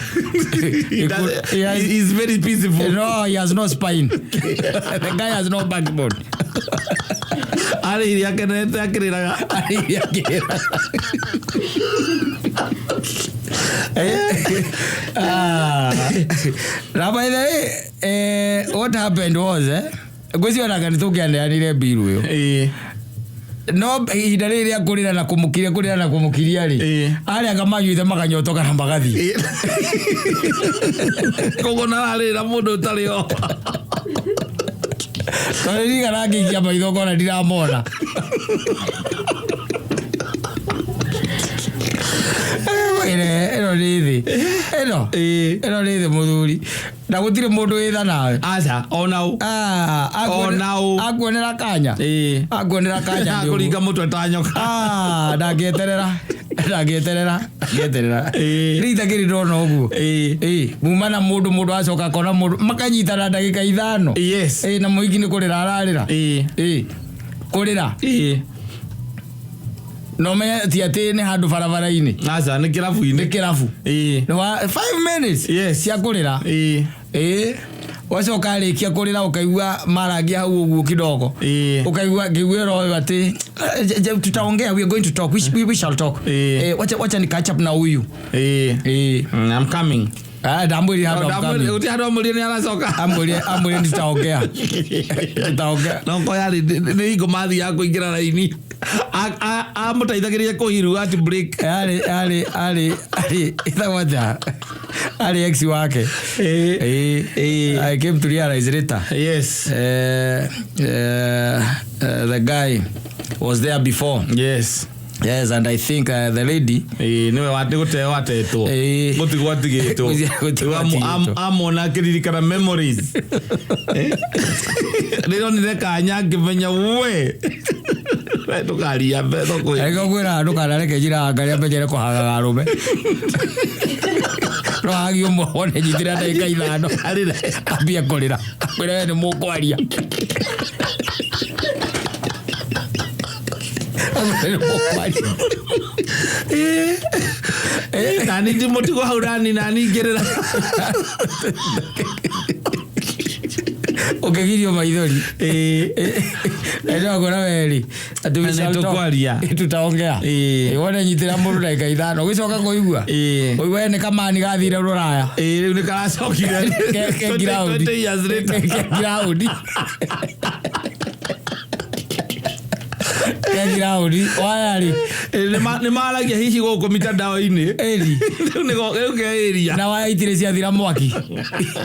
He He has, is very peaceful. No, he has no spine. The guy has no backbone. Arĩ iria akenete akĩrĩraga. Arĩire akĩrĩra. Ah. Na by the way, what happened was, ngwĩciria nĩ tũngĩaneanire mbiru ĩyo. Ĩĩ. No ihinda rĩrĩ rĩa kũrĩra na kũmũkiria, kũrĩra na kũmũkiria rĩ, Ĩĩ. arĩa anga manyuĩte makanyotoka na magathiĩ. Koguo nararĩra mũndũ ũtarĩ ho. Tondũ ndirigana ngĩikia maitho ngona ndiramona. Ĩno nĩ thĩ. Ĩno. Ĩĩ. Ĩno nĩ thĩ mũthuri. Na gũtirĩ mũndũ wĩtha nawe. Aca ona ũ. Ah, Ona ũ. Akuonera kanya. Ĩĩ. Akuonera kanya nĩ ũguo. Akũringa mũtwe ta nyoka. Ah, ndangĩeterera. Ndangĩeterera. Ndangĩeterera. Ĩĩ. Rita kĩrĩ ndona ũguo. Ĩĩ. Ĩĩ, muma na mũndũ, mũndũ acoka akona mũndũ makanyitana ndagĩka 5. Yes. Ĩĩ, na mũhiki nĩ kũrĩra ararĩra. Ĩĩ. Ĩĩ. Kũrĩra. Ĩĩ. Na ũmenye ti atĩ nĩ handũ barabara-inĩ. Aca nĩ kĩrabu-inĩ. Nĩ kĩrabu. Ĩĩ. Nĩ wa 5 minutes Yes. cia kũrĩra. Ĩĩ. Ĩĩ. Wacoka arĩkia kũrĩra ũkaigua marangia hau ũguo kidogo. Ĩĩ. Ũkaigua ngĩiguĩra ũyũ atĩ, tutaongea, we are going to talk, we shall talk. Ĩĩ. Wacha ni catch up na huyu. Ĩĩ. Ĩĩ. I'm coming. Ah, ndamwĩrire handũ I'm coming. Gũtirĩ handũ amwĩrire nĩ aracoka. Amwĩrire tutaongea. Tutaongea. No ko yarĩ nĩ hingo mathiaga kũingĩra raini. Amũteithagĩrĩria kũhiru at break. Arĩ ĩtagwo atĩa? Arĩ ex wake. Ĩĩ. Ĩĩ. Ĩĩ. I came to realize later. Yes. The guy was there before. Yes. Yes, and I think the lady Ĩĩ, nĩwe nĩ gũteo atetwo. Ĩĩ. Gũtigwo atigĩtwo. Gũtigwo Rĩu atigĩtwo. amona akĩririkana memories. Rĩronire kanya ngĩmenya we. We ndũkaria thoko ĩno. Arĩko kwĩra ndũkanareke njĩra ngarĩa mbenyere kũhagaga arũme. No hagi ũmwe wone nyitĩra ndagĩka 5. Arĩre. Ambie kũrĩra. Kwĩra we nĩ mũkwaria. Akwĩre nĩ mũkwaria. Ĩĩ. Nani ndimũtigwo hau nani nani ngĩrĩra. Ũkĩgirio maithori. Ĩĩ. Ĩno weri. Atĩ we Na shall talk. nĩtũkwaria. Tutaongea. Ĩĩ. Ĩĩ, wone nyitĩra mũndũ ndagĩka 5 ũgĩcoka kũigua. Ĩĩ. Ũigua nĩ kamani gathire rũraya. Ĩĩ, rĩu nĩ karacokire. Ke ground. 20 years later. Ke ground. Ke ground. Waya rĩ. Ĩĩ, nĩ maragia hihi gũkũ mitandao-inĩ. Ĩri. Rĩu rĩu ke area. Na waya itirĩ ciathira mwaki.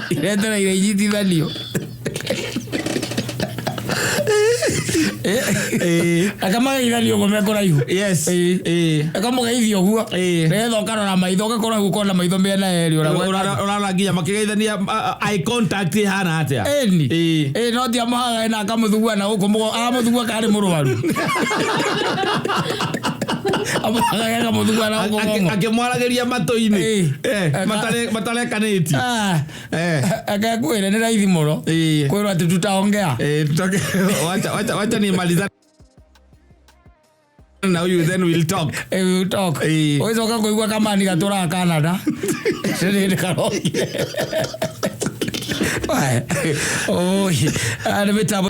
Iretereire inyitithanio. Ĩĩ. Akamũgeithania ũguo me kũraihu. Yes. Ĩĩ. Ĩĩ. Akamũgeithia ũguo. Ĩĩ. Nĩgetha ũkarora maitho, ũgakorwo hau ũkona maitho mĩena yerĩ ũrĩa Ũrarora nginya makĩgeithania eye contact ĩhana atĩa. Ĩni. Ĩĩ. Ĩĩ, no ti amũhagaga na akamũthugua na gũkũ mũgongo, aramũthugua karĩ mũrwaru. Amũhagaga akamũthugua na gũkũ mũgongo. Akĩmwaragĩria matũ-inĩ. Ĩĩ. Matarekanĩtie. Ah. Akakwĩra nĩ raithi mũno. Ĩĩ. Kwĩrwo atĩ tutaongea. Ĩĩ, wacha nimalizane na huyu then we'll talk. Ĩĩ, we'll talk. Ĩĩ. Ũgĩcoka kũigua kamani gatũraga Canada. Nĩ hĩndĩ karokire. Wae. Oi. Ah, nĩ mĩtambo.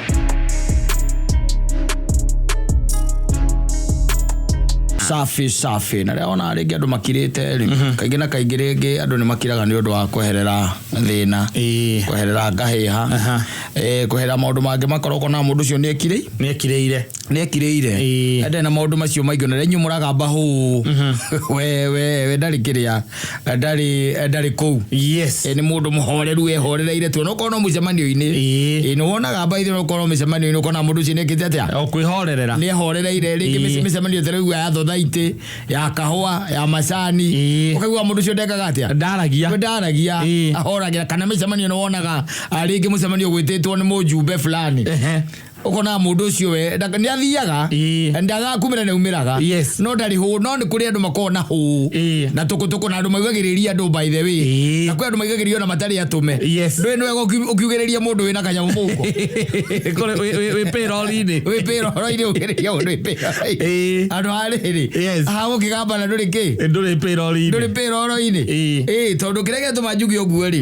Safi safi. Na rĩrĩa wona rĩngĩ andũ makirĩte rĩ, kaingĩ na kaingĩ rĩngĩ andũ nĩ makiraga nĩ ũndũ wa kweherera thĩna. Ĩĩ. Kweherera ngahĩha. Kweherera maũndũ mangĩ makoragwo na mũndũ ũcio nĩ ekirĩ. Nĩ ekirĩire. Nĩ ekirĩire. Ĩĩ. Ende na maũndũ macio maingĩ na rĩrĩa inyuĩ mũragamba hũ. We ndarĩ kĩrĩa, ndarĩ kũu. Yes. Nĩ mũndũ mũhoreru ehorereire tu. Onokorwo no mũcemanio-inĩ. Ĩĩ. Nĩ wonaga by the way, onokorwo no mũcemanio-inĩ ũkona mũndũ ũcio nĩ ekĩte atĩa? O kwĩhorerera. Nĩ ehorereire. Rĩngĩ Ĩĩ. mĩcemanio ta rĩu ya thothaitĩ, ya kahũa, ya macani. Ĩĩ. Ũkaigua mũndũ ũcio ndekaga atĩa? Ndaragia. We ndaragia. Ĩĩ. Ahoragĩra. Kana mĩcemanio nĩ wonaga, rĩngĩ mũcemanio gwĩtĩtwo nĩ mũjumbe fulani. Ehe. Ũkonaga mũndũ ũcio we, nĩ athiaga. Ĩĩ. Ndagaga kumĩra nĩ aumĩraga. Yes. No ndarĩ hũ, no nĩ kũrĩ andũ makoragwo na hũ. Ĩĩ. Na tũkũtũkũ na andũ maugagĩrĩria andũ by the way. Ĩĩ. Na kwĩ andũ maugagĩrĩria ona matarĩ atũme. Yes. Ndũĩ nĩ wega ũkiugĩrĩria mũndũ wĩna kanyamũ mũhuko. Kũrĩ wĩ payroll-inĩ. Wĩ payroll-inĩ ugĩrĩria mũndũ wĩ payroll-inĩ. Ĩĩ. Andũ a rĩrĩ. Yes. Haha gũkĩgamba na ndũrĩ kĩ? Ndũrĩ payroll-inĩ. Ndũrĩ payroll-inĩ. Ĩĩ. Ĩĩ, tondũ kĩrĩa gĩatũma njuge ũguo rĩ.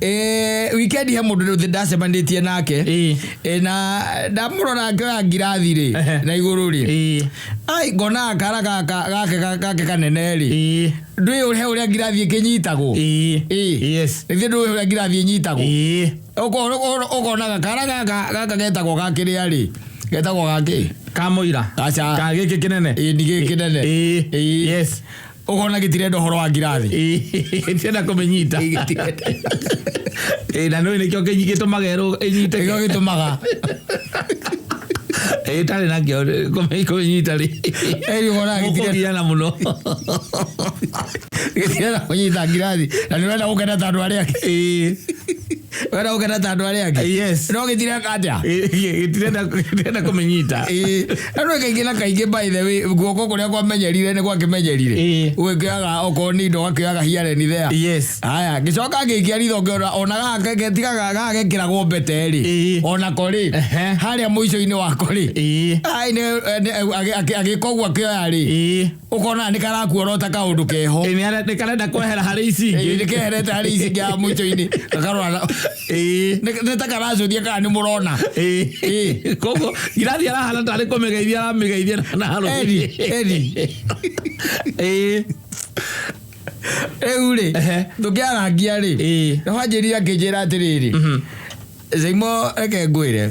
Ehe. Weekend he mũndũ ndacemanĩtie nake. Ĩĩ. Na Ndamũrora ngĩoya ngirathi rĩ Ehe. na igũrũ rĩ, Ĩĩ. ai, ngona kara gaka gake kanene rĩ, Ĩĩ. ndũĩ ũrĩa ũrĩa ngirathi ĩkĩnyitagwo. Ĩĩ. Ĩĩ. Yes. Nĩthiĩ ndũĩ ũrĩa ngirathi ĩnyitagwo. Ĩĩ. Ũkona gakara gaka gaka getagwo gakĩrĩa rĩ, getagwo gakĩ? Kamũira. Aca. Ka gĩkĩ kĩnene. Ĩĩ, nĩ gĩkĩ kĩnene. Ĩĩ. Ĩĩ. Yes. Ũkona gĩtirenda ũhoro wa ngirathi. Ĩĩ. Tienda kũmĩnyita. Ĩĩ, gĩtirenda. Ĩĩ, na nĩũĩ nĩkĩo gĩtũmaga ĩrũ ĩnyite. Nĩkĩo gĩtũmaga. Ĩĩ, ĩtarĩ nakĩo kũmĩnyita rĩ. Ĩĩ, ũkonaga gĩtirenda. Mũkũgiana mũno. Gĩtirenda kũnyita ngirathi na nĩ ũrenda gũkena ta andũ arĩa angĩ. Ĩĩ. Ũrenda gũkena ta andũ arĩa angĩ. Yes. No gĩtirenda atĩa? Ĩĩ, gĩtirenda kũmĩnyita. Ĩĩ, na no kaingĩ na kaingĩ, by the way, guoko kũrĩa kwamenyerire nĩ gwakĩmenyerire. Ĩĩ. Ũgĩkĩoyaga okorwo nĩ indo, ũgakĩoyaga here and there. Yes. Haya, ngĩcoka ngĩikia ritho ngĩona ona gaka tiga gaka gekĩragwo mbete rĩ, Ĩĩ. onako rĩ, Ehe. harĩa mũico-inĩ wako rĩ, Ĩĩ. ai, agĩka ũguo akĩoya rĩ, Ĩĩ. ũkona nĩ karakuorota kaũndũ keho. Ĩĩ, nĩ karenda kwehera harĩ ici Ĩĩ, ingĩ. nĩ keherete harĩ ici ingĩ haha mũico-inĩ, gakarora Ĩĩ. nĩ ta karacũthia kana nĩ mũrona. Ĩĩ. Ĩĩ. Koguo ngirathi arahana tarĩ kũmĩgeithia aramĩgeithia na harũ. Eri, eri. Ĩĩ. Rĩu rĩ, Ehe. tũkĩarangia rĩ, Ĩĩ. nĩwanjĩrire akĩnjĩra atĩrĩrĩ, Zaimo, reke ngwĩre,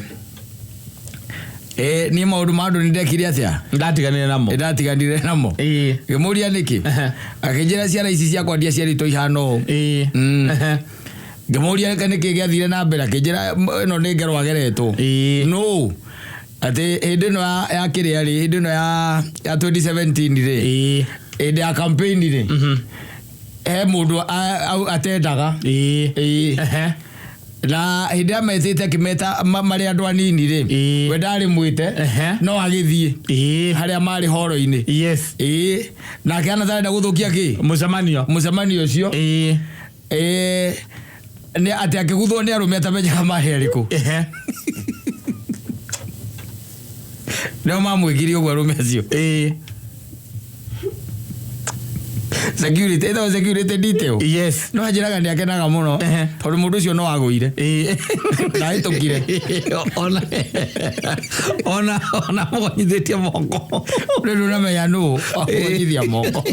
ĩ niĩ maũndũ ma andũ nĩ ndekire atĩa? Ndatiganire namo. Nĩ ndatiganire namo. Ĩĩ. Ngĩmũria nĩkĩ, Ehe. akĩnjĩra ciana ici ciakwa ndiaciarĩtwo ihana ũũ. Ĩĩ. Ehe. Ngĩmũria nĩkĩ gĩathire na mbere, akĩnjĩra ĩno nĩ ngero ageretwo. Ĩĩ. No atĩ hĩndĩ ĩno ya kĩrĩa rĩ, hĩndĩ ĩno ya 2017 rĩ, Ĩĩ. hĩndĩ ya campaign rĩ, he mũndũ atendaga. Ĩĩ. Ĩĩ. Ehe. Na hĩndĩ ĩrĩa metĩte akĩmeta marĩ andũ anini rĩ, Ĩĩ. we ndarĩ mwĩte, Ehe. no agĩthiĩ Ĩĩ. harĩa marĩ horo-inĩ. Yes. Ĩĩ, nake ana tarenda gũthũkia kĩ Mũcemanio. mũcemanio ũcio. Ĩĩ. Ĩĩ, nĩ atĩ akĩguthwo nĩ arũme atamenyaga marĩ arĩkũ. Ehe. Nĩo mamwĩkire ũguo arũme acio. Ĩĩ. Security, ĩtagwo security detail. Yes. No anjĩraga nĩ akenaga mũno Ehe. tondũ mũndũ ũcio no agũire. Ĩĩ. Ndahĩtũkire. Ona mũgonyithĩtie moko. Rĩu ndũnamenya nũ wakũgonyithia moko.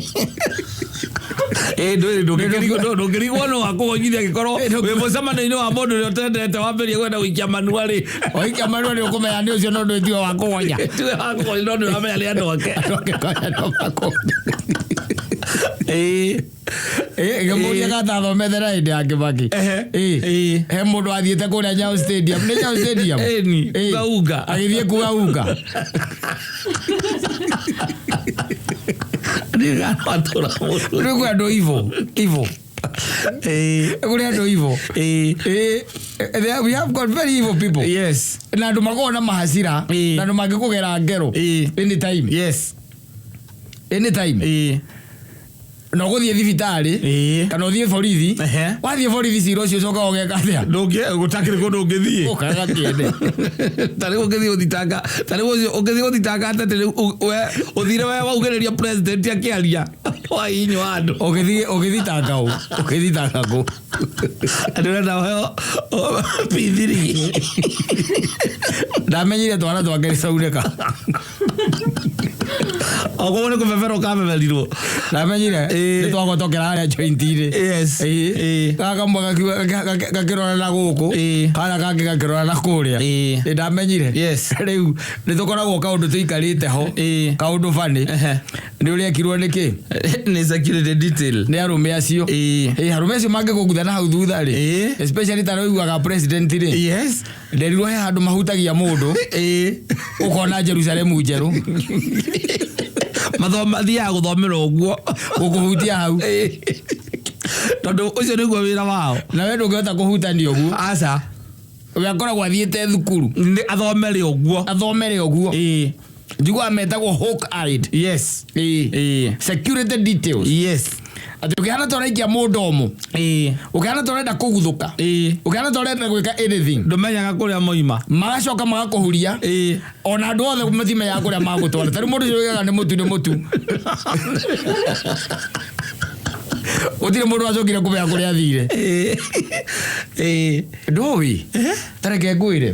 Ĩĩ, ndũngĩrigwo nũ wakũgonyithia angĩkorwo wĩ mũcemanio-inĩ wa mũndũ ũrĩa ũtendete wambĩrĩrie kwenda gũikia manua rĩ. Waikia marua nĩ ũkũmenya nĩ ũcio, no ndwĩtiwe wa kũgonya. Tiwe wakũgonya, no nĩ ũramenya nĩ andũ ake. Andũ angĩkonya no makũgonya. Ĩĩ. Ngĩmũria gatathomete na hĩndĩ ya Kĩbaki. Ehe. Ĩĩ. Ĩĩ. He mũndũ wathiĩte kũrĩa Nyayo Stadium, nĩ Nyayo Stadium? Ĩni, Ĩĩ. kuga unga. Agĩthiĩ kuga unga. Nĩgatũra mũndũ. Rĩu kwĩ andũ evil, evil. Ĩĩ. Kũrĩ andũ evil. Ĩĩ. Ĩĩ, we have got very evil people. Yes. Na andũ makoragwo na mahacira. Ĩĩ. Na andũ mangĩkũgera ngero Ĩĩ. anytime. Yes. Anytime. Ĩĩ. Na ũgũthiĩ thibitarĩ Ĩĩ. kana ũthiĩ borithi. Ehe. Wathiĩ borithi cira ũcio ũcoka ũgeka atĩa? Ndũngĩ gũtakĩrĩ kũndũ ũngĩthiĩ. Ũkaga kĩene. Tarĩu ũngĩthiĩ gũthitanga, tarĩu ũcio ũngĩthiĩ gũthitanga atĩ rĩu we ũthire we waugĩrĩria president akĩaria wahihinywo andũ. Ũgĩthiĩ ũgĩthitanga ũ? Ũgĩthitanga kũ? Andũ ũrenda ũheo P3. Ndamenyire twana twake nĩcaunĩka. Okorwo nĩ kũbebera ũkabeberirwo. Ndamenyire Ĩĩ. nĩ twagotokera harĩa joint-inĩ. Yes. Ĩĩ. Ĩĩ. Gaka kamwe gakĩrora na gũkũ, Ĩĩ. kana kangĩ gakĩrora na kũrĩa. Ĩĩ. Nĩ ndamenyire. Yes. Rĩu nĩ tũkoragwo kaũndũ tũikarĩte ho. Ĩĩ. Kaũndũ bani. Ehe. Nĩ ũrĩa ekirwo nĩ kĩ? Nĩ security detail. Nĩ arũme acio. Ĩĩ. Ĩĩ, arũme acio mangĩkũgutha na hau thutha rĩ. Ĩĩ. Especially ta rĩu president rĩ. Yes. Nderirwo he handũ mahutagia mũndũ Ĩĩ. ũkona Jerusalemu njerũ. Mathoma thiaga gũthomera ũguo. Gũkũhutia hau. Ĩĩ. Tondũ ũcio nĩguo wĩra wao. Na we ndũngĩhota kũhutania ũguo. Aca. We akoragwo athiĩte thukuru Nĩ athomere ũguo. athomere ũguo. Ĩĩ. Njiguaga metagwo hawk eyed. Yes. Ĩĩ. Ĩĩ. Security details. Yes. Atĩ ũkĩhana ta ũraikia mũndũ omo, Ĩĩ. ũkĩhana ta ũrenda kũguthũka, Ĩĩ. ũkĩhana ta ũrenda gwĩka anything, Ndũmenyaga kũrĩa moima. magacoka magakũhuria. Ĩĩ. Ona andũ othe matimenyaga kũrĩa magũtwara. Tarĩu mũndũ ũcio oigaga nĩ mũtu, nĩ mũtu. Gũtirĩ mũndũ wacokire kũmenya kũrĩa athire. Ĩĩ. Ĩĩ. Ndũĩ, tareke ngwĩre,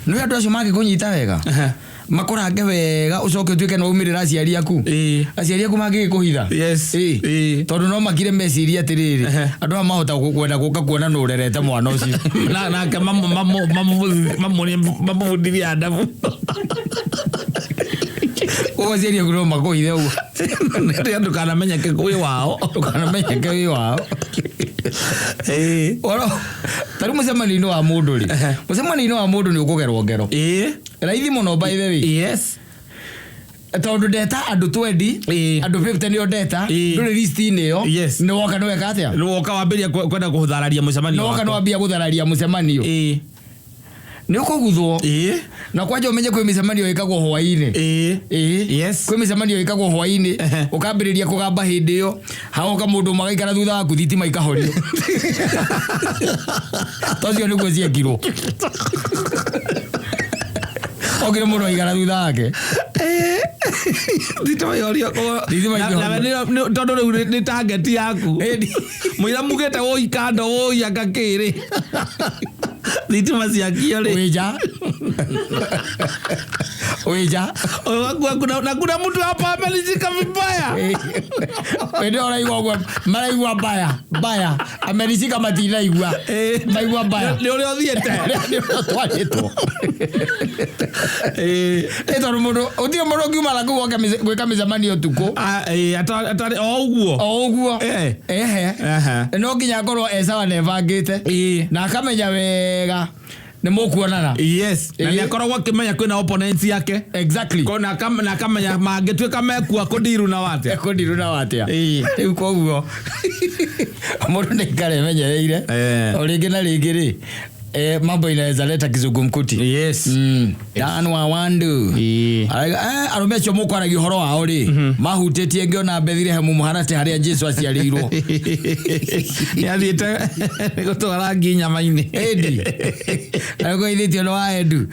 Nĩ andũ acio mangĩkũnyita wega makũrange wega ũcoke ũtuĩke nĩ waumĩrĩra aciari aku. Aciari aku mangĩgĩkũhitha. Yes. Ĩĩ. Tondũ no makire meciria atĩrĩrĩ, andũ aya mahota kwenda gũka kuona nũ ũrerete mwana ũcio. Na nake mamũbundithie adabu. Koguo aciari aku no makũhithe ũguo. Nĩ ndũkanamenyeke wĩ wao. Ndũkanamenyeke wĩ wao. Oro ta rĩu mũcemanio-inĩ wa mũndũ rĩ, mũcemanio-inĩ wa mũndũ nĩ ũkũgerwo ngero. Raithi mũno by the way. Tondũ ndeta andũ 20, andũ 50 nĩo ndeta, ndũrĩ list-inĩ ĩyo. Nĩ woka nĩ weka atĩa? Nĩ woka wambĩrĩria kwenda kũthararia mũcemanio. Nĩ woka nĩ wambia gũthararia mũcemanio. Nĩ ũkũguthwo. Na kwanja ũmenye kwĩ mĩcemanio ĩkagwo hwaĩ-inĩ. Kwĩ mĩcemanio ĩkagwo hwaĩ-inĩ, ũkambĩrĩria kũgamba hĩndĩ ĩyo, hagoka mũndũ ũmwe agaikara thutha waku thitima ikahorio. To cio nĩguo ciekirwo. Okire mũndũ aikara thutha wake. Thitima ihorio. Thitima ikĩhorio. Tondũ rĩu nĩ target yaku. Mũira mugĩte wũi kando wũi anga kĩrĩ. Thitima ciakio rĩ. Wĩnja. Wĩnja. Ũyũ waku na kuna mtu hapa amenishika vibaya. Wende ũraigua ũguo maraigua mbaya mbaya amenishika matinaigua maigua mbaya. Nĩ ũrĩa ũthiĩte. Nĩ ũrĩa ũtwarĩtwo. Ĩ tondũ mũndũ ũtirĩ mũndũ ũngiuma na kũu oke gwĩka mĩcemanio ũtukũ. Atarĩ o ũguo. O ũguo. Ehe. No nginya akorwo e sawa na ebangĩte. Na akamenya wega nĩ mũkuonana. Yes. Na nĩ akoragwo akĩmenya kwĩna opponents yake. Exactly. Ko na akamenya mangĩtuĩka mekua kũndiru na watia. Kũndiru na watia. Rĩu koguo mũndũ nĩ aikare emenyereire. O rĩngĩ na rĩngĩ rĩ, mambo inaweza leta kizungumkuti. Yes. Dan wa Wandu. Arũme acio mũkwaragia ũhoro wao rĩ, mahutĩtie ngĩona Bethlehem mũharate harĩa Jesu aciarĩirwo. Nĩ athiĩte gũtwara ngi nyama-inĩ. Ĩndi. Arĩkũithĩtio nĩ wa Edu.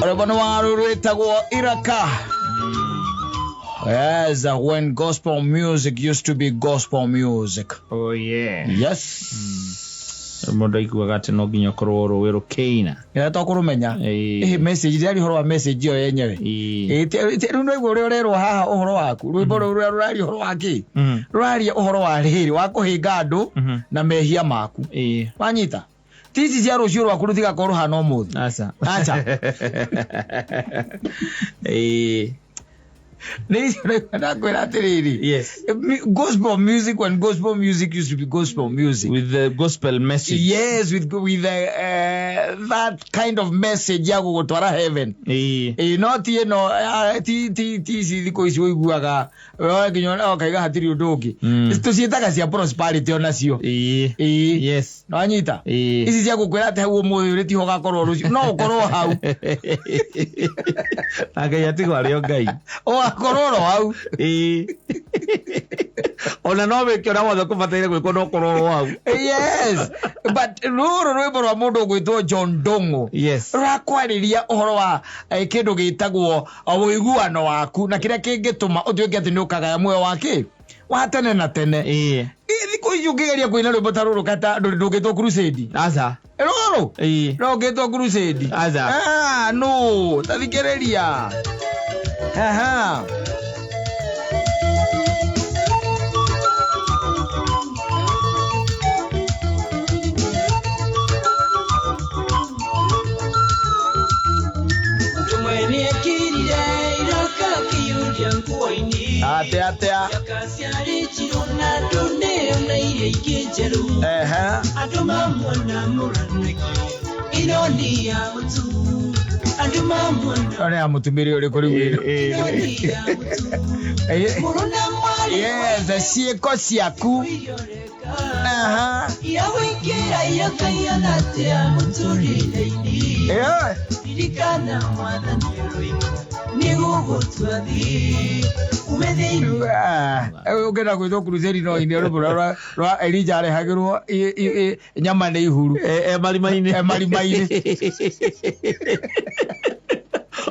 Rwĩmbo nĩ wa rwĩtagwo Iraka. Yes, when gospel music used to be gospel music. Oh yeah. Yes. Mũndũ aiguaga atĩ no nginya ũkorwo rũĩ rũkĩina. Ĩrĩa tokũrũmenya. Ĩhĩ message ndĩraria ũhoro wa message ĩyo yenyewe. Rĩu nĩguo ũrĩa ũrerwo haha ũhoro waku. Rwĩmbo rũu rũrĩa rũraria ũhoro wa kĩ? Rũraria ũhoro wa rĩrĩ wa kũhĩnga andũ na mehia maku. Wanyita? Ti ici cia rũciũ rwaku rũtigakorwo rũhana ũmũthĩ. Aca. Aca. Yes. Gospel music, when gospel music used to be gospel music. With the gospel message. Yes, with that kind of message ya gũgũtwara heaven. Not you know, ti ici thikũ ici ũiguaga nginya ũkaiga hatirĩ ũndũ ũngĩ. Tũciĩtaga cia prosperity onacio. Yes. Nĩwanyita? Ici cia gũkwĩra atĩ hau ũmũthĩ ũrĩ tiho ũgakorwo rũciũ. No ũkorwo hau. Na Ngai atigwo arĩ o Ngai. Ũgakorwo oro hau. Ona no wĩke ũrĩa wothe ũkũbataire gwĩkwo no ũkorwo oro hau. Yes. But rũrũ rwĩmbo rwa mũndũ ũgwĩtwo John Ndung'u. Yes. Rũrakwarĩria ũhoro wa kĩndũ gĩtagwo ũiguano waku na kĩrĩa kĩngĩtũma ũtuĩke atĩ nĩ ũkagaya muoyo wa kĩ? Wa tene na tene. Thikũ ici ũngĩgeria kũina rwĩmbo ta rũrũ kata ndũngĩtwo crusade. Aca. Rũrũ? No ũngĩtwo crusade. Aca. No, ta thikĩrĩria. Aha. Atea atea. Ehe. One ya mutumiri uri kuri wira. Yes, ciĩko ciaku. Aha. Ũngĩenda gwĩtwo crusade no ine rwĩmbo rwa Elijah arehagĩrwo nyama nĩ ihuru. Marima-inĩ. Marima-inĩ.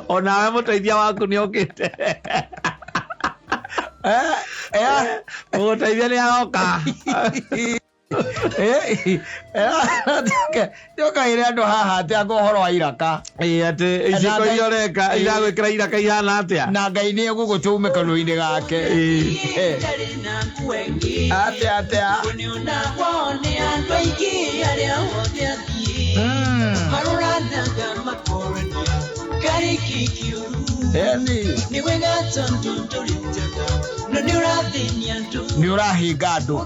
Onawe mũteithia waku nĩ okĩte. Eh, eh, Mũgũteithia nĩ aroka. eh, eh, njokaire andũ haha atĩ anga ũhoro wa iraka. Ĩĩ, atĩ iciko iria ũreka iragwĩkĩra iraka ihana atĩa? Na Ngai nĩ egũgũtũma ume kanua-inĩ gake. Eh. Atĩa atĩa? Eni. Nĩ ũrahinga andũ.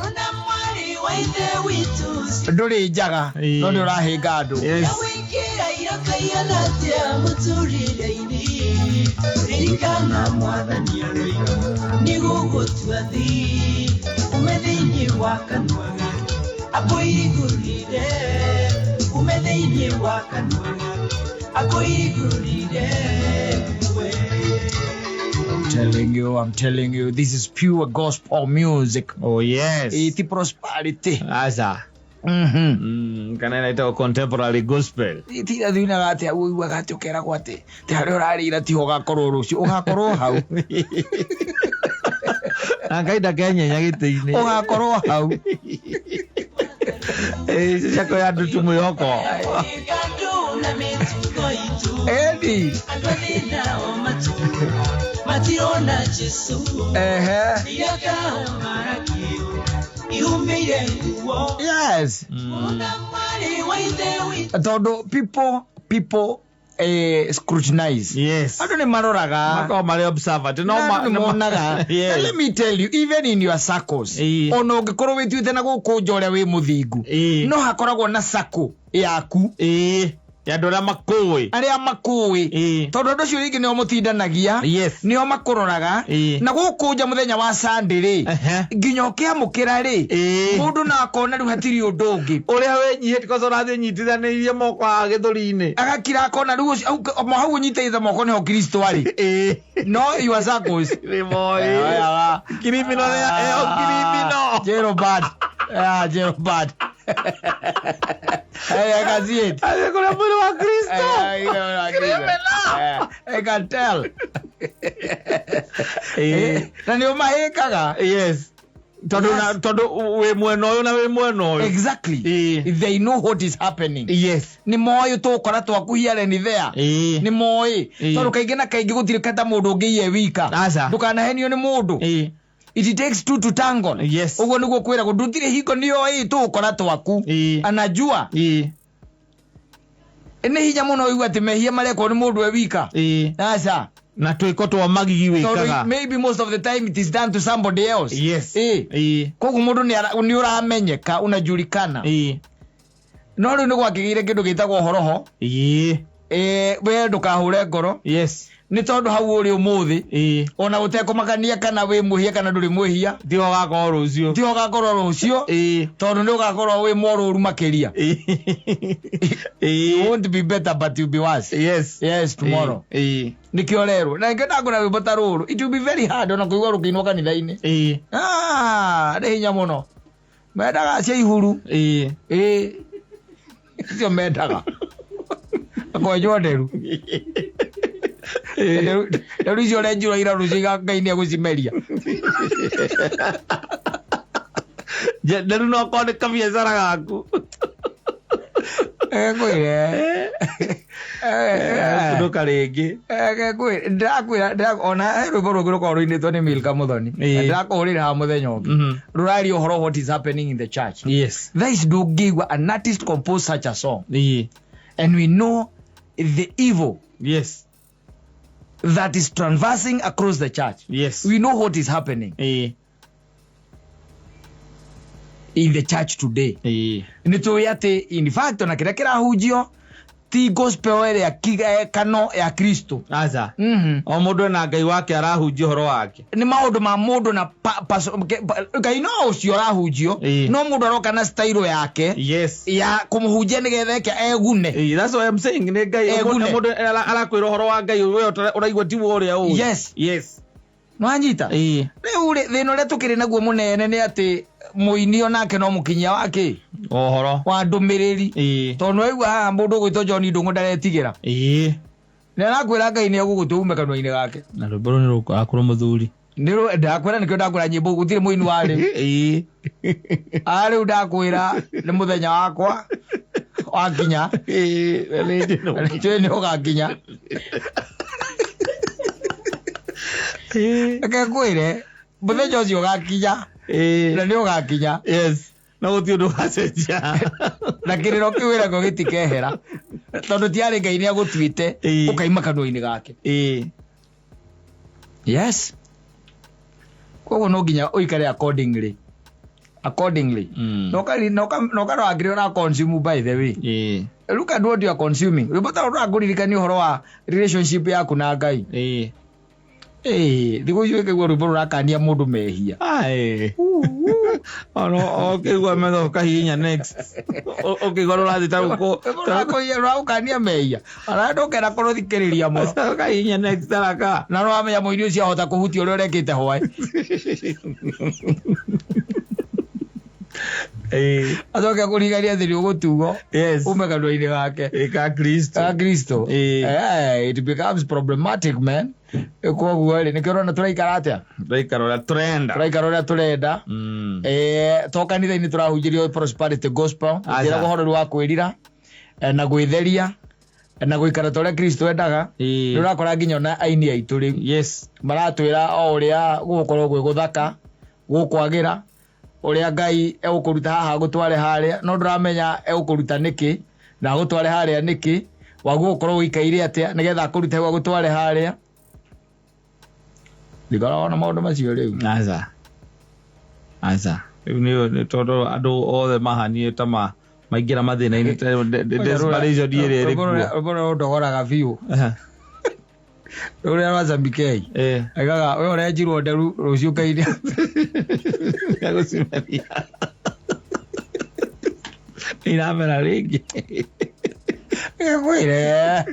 Ndũrĩ njaga Ĩĩ. no nĩ ũrahinga andũ. Yes. Ririkana mwathani aroiga nĩgũgũtua thĩ ume thĩinĩ wa kanua gake akũirigũrire ume thĩinĩ wa kanua gake akũirigũrire we. I'm telling you, I'm telling you, this is pure gospel music. Oh yes. Iti prosperity. Aca. Mhm. Kana inaitagwo contemporary gospel. Tira thuinaga atĩ ũiguaga atĩ ũkeragwo atĩ atĩ harĩa ũrarĩira tiho ũgakorwo rũciũ, ũgakorwo hau. Na Ngai ndakenyenya gĩtĩ-inĩ. Ũgakorwo hau. Ĩĩ, icio ciakwa ya ndutu mwĩhoko. Andũ na mĩtugo itũ Eni. andũ athĩ nao matũũra matirona Jesũ. Ehe. Irakaamarakio ihumĩire nguo. Yes. Ona mwarĩ wa ithe witũ. Tondũ people scrutinize. Yes. Andũ nĩ maroraga. Makoragwo marĩ observant. No Na andũ nĩ monaga. Yes. Na let me tell you, even in your circles, Ĩĩ. ona ũngĩkorwo wĩtuĩte na gũkũ nja ũrĩa wĩ mũthingu, Ĩĩ. no hakoragwo na sacco yaku. Ĩĩ. Ya andũ arĩa makũĩ. Arĩa makũĩ. Ĩĩ. Tondũ andũ acio rĩngĩ nĩo mũtindanagia. Yes. Nĩo makũroraga. Ĩĩ. Na gũkũ nja mũthenya wa Sunday rĩ, Ehe. nginya ũkĩamũkĩra rĩ, Ĩĩ. mũndũ no akona rĩu hatirĩ ũndũ ũngĩ. Ũrĩa wĩnyihĩtie kwanza ũrathiĩ ũnyitithanĩirie moko haha gĩthũri-inĩ. Agakira akona rĩu ũcio- hau ũnyitĩte moko nĩho Kristo arĩ. Ĩĩ. No your circles. Rĩmoĩ. Criminal ĩyo criminal. Gerobert. Ah, Gerobert. Hey, I can see it. Athiĩ kũrĩa mwĩrĩ wa Kristo. Criminal. I can tell. Ĩĩ. Na nĩ ũmahĩkaga. Yes. Tondũ na tondũ wĩ mwena ũyũ na wĩ mwena ũyũ. Exactly. Ĩĩ. They know what is happening. Yes. Nĩ moĩ tũkora twaku here and there. Ĩĩ. Nĩ moĩ. Ĩĩ. Tondũ kaingĩ na kaingĩ gũtirĩ kata mũndũ ũngĩiye wika. Aca. Ndũkanahenio nĩ mũndũ. Ĩĩ. It takes two to tango. Yes. Ũguo nĩguo kwĩragwo ndũtirĩ hingo nĩoĩ tũkora twaku. Ĩĩ. Anajua. Ĩĩ. Nĩ hinya mũno ũigua atĩ mehia marekwo nĩ mũndũ e wika. Ĩĩ. Aca. Na twĩko twa magigi Tondũ wĩkaga. maybe most of the time it is done to somebody else. Yes. Ĩĩ. Ĩĩ. Koguo mũndũ nĩ ũramenyeka, unajulikana. Ĩĩ. No rĩu nĩ gwakĩgĩire kĩndũ gĩtagwo horoho. Ĩĩ. Ĩĩ, we ndũkahũre ngoro. Yes. Nĩ tondũ hau ũrĩ ũmũthĩ. Ĩĩ. Ona ũtekũmakania kana wĩ mwĩhia kana ndũrĩ mwĩhia. Tigo ũgakorwo rũciũ. Tiho ũgakorwo rũciũ. Ĩĩ. Tondũ nĩ ũgakorwo wĩ morũru makĩria. Ĩĩ. You Ĩĩ. won't be better but you'll be worse. Yes. Yes, tomorrow. Ĩĩ. Nĩkĩo rerwo. Na nĩkĩo ndakũra rwĩmbo ta rũrũ. It will be very hard ona kũigua rũkĩinwo kanitha-inĩ. Ĩĩ. Ah, nĩ hinya mũno. Mendaga cia ihuru. Ĩĩ. Ĩĩ. Icio mendaga. Kwenjwo nderu. Nderu icio ũrenjirwo ira rũciũ Ngai nĩ egũcimeria. Nderu no korwo nĩ kabiacara gaku. Ngwĩre. Kunũka rĩngĩ. Ndĩrakwĩra ona he rwĩmbo rũngĩ rũkoragwo rũinĩtwo nĩ Milka Muthoni. Ĩĩ. Ndĩrakũhũrĩra haha mũthenya ũngĩ. Mhm. Rũraria ũhoro what is happening in the church. Yes. Thaa ici ndũngĩigua an artist compose such a song. Ĩĩ. And we know the evil Yes. that is traversing across the church. Yes. We know what is happening Ĩĩ. in the church today. Ĩĩ. Nĩ tũĩ atĩ in fact ona kĩrĩa kĩrahunjio ti gospel ĩrĩa kano ya Kristo. Aca. Mhm. O mũndũ ena Ngai wake arahunjia ũhoro wake. Nĩ maũndũ ma mũndũ na Ngai no ũcio ũrahunjio Ĩĩ. no mũndũ aroka na style yake Yes. ya kũmũhunjia nĩgetha eke egune. Ĩĩ, that's why I'm saying nĩ Ngai Egune. mũndũ arakwĩra ũhoro wa Ngai we ũraigua tiguo ũrĩa ũĩ. Yes. Yes. Nĩwanyita? Ĩĩ. Rĩu rĩ thĩna ũrĩa tũkĩrĩ naguo mũnene nĩ atĩ mũini onake no mũkinyia wa kĩ? Ũhoro. Wa ndũmĩrĩri. Ĩĩ. Tondũ nĩwaigua haha mũndũ ũgwĩtwo John Ndung'u ndaretigĩra. Ĩĩ. Nĩ arakwĩra Ngai nĩ egũgũtũma ume kanua-inĩ gake. Na rwĩmbo rũu nĩ rũrakorwo mũthuri. Nĩ ndakwĩra nĩkĩo ndakwĩra nyĩmbo gũtirĩ mũini wa rĩu. Ĩĩ. A rĩu ndakwĩra nĩ mũthenya wakwa wakinya. Ĩĩ, na nĩ njĩra. Nĩnjũĩ nĩ ũgakinya. Ĩĩ. Reke ngwĩre mũthenya ũcio ũgakinya Ĩĩ. na nĩ ũgakinya. Yes. Na gũtirĩ ũndũ ũgacenjia. Na kĩrĩro kĩu wĩrakĩo gĩtikehera tondũ tiarĩ Ngai nĩ agũtuĩte Ĩĩ. ũkaima kanua-inĩ gake. Ĩĩ. Yes. Koguo no nginya ũikare accordingly. Accordingly. Mm. Na ũkarora kĩrĩa ũra consume by the way. Ĩĩ. Look at what you are consuming. Rwĩmbo ta rũrũ rũrakũririkania ũhoro wa relationship yaku na Ngai. Ĩĩ. Ĩĩ, thikũ ici ũkĩigua rwĩmbo rũrakania mũndũ mehia. Ai. Ono ũkĩigua metha ũkahihinya next. Ũkĩigua rũrathiĩ ta gũkũ. Rwĩmbo rũragũkania mehia. Ona ndũkenda kũrũthikĩrĩria mũno. Ũkahihinya next haraka. Na nĩwamenya mũini ũcio ahota kũhutia ũrĩa ũrekĩte hwaĩ. Ĩĩ. Acoke akũririkanie atĩ nĩ ũgũtuo. Yes. Ume kanua-inĩ gake. Ĩĩ ka Kristo. Ka Kristo. Ĩĩ. Eh, it becomes problematic man. Koguo rĩ nĩkĩo ũrona tũraikara atĩa? Tũraikara ũrĩa tũrenda. Tũraikara ũrĩa tũrenda. Mm. Eh, to kanitha-inĩ tũrahunjĩrio prosperity gospel. Aca. Njĩra ũhoro wa kwĩrira na gwĩtheria na gũikara ta ũrĩa Kristo endaga. Ĩĩ. Nĩ ũrakora nginya ona aini aitũ rĩu Yes. maratwĩra o ũrĩa gũgũkorwo gwĩ gũthaka, gũkwagĩra, ũrĩa Ngai egũkũruta haha agũtware harĩa, no ndũramenya egũkũruta nĩkĩ na agũtware harĩa nĩkĩ, waguo gũkorwo ũikaire atĩa nĩgetha akũrute hau agũtware harĩa. Ndikoragwo na maũndũ macio rĩu. Aca. Aca. Rĩu nĩ tondũ andũ othe mahanie ta maingĩra mathĩna-inĩ ta desperation ĩrĩa ĩrĩ kuo. Rwĩmbo rũrĩa rũndogoraga biũ rũrĩa rwa Zambikei. Eh. Aigaga we ũrenjirwo nderu rũciũ kaine. Gũcimeria. Nĩ iramera rĩngĩ. Ngwĩre.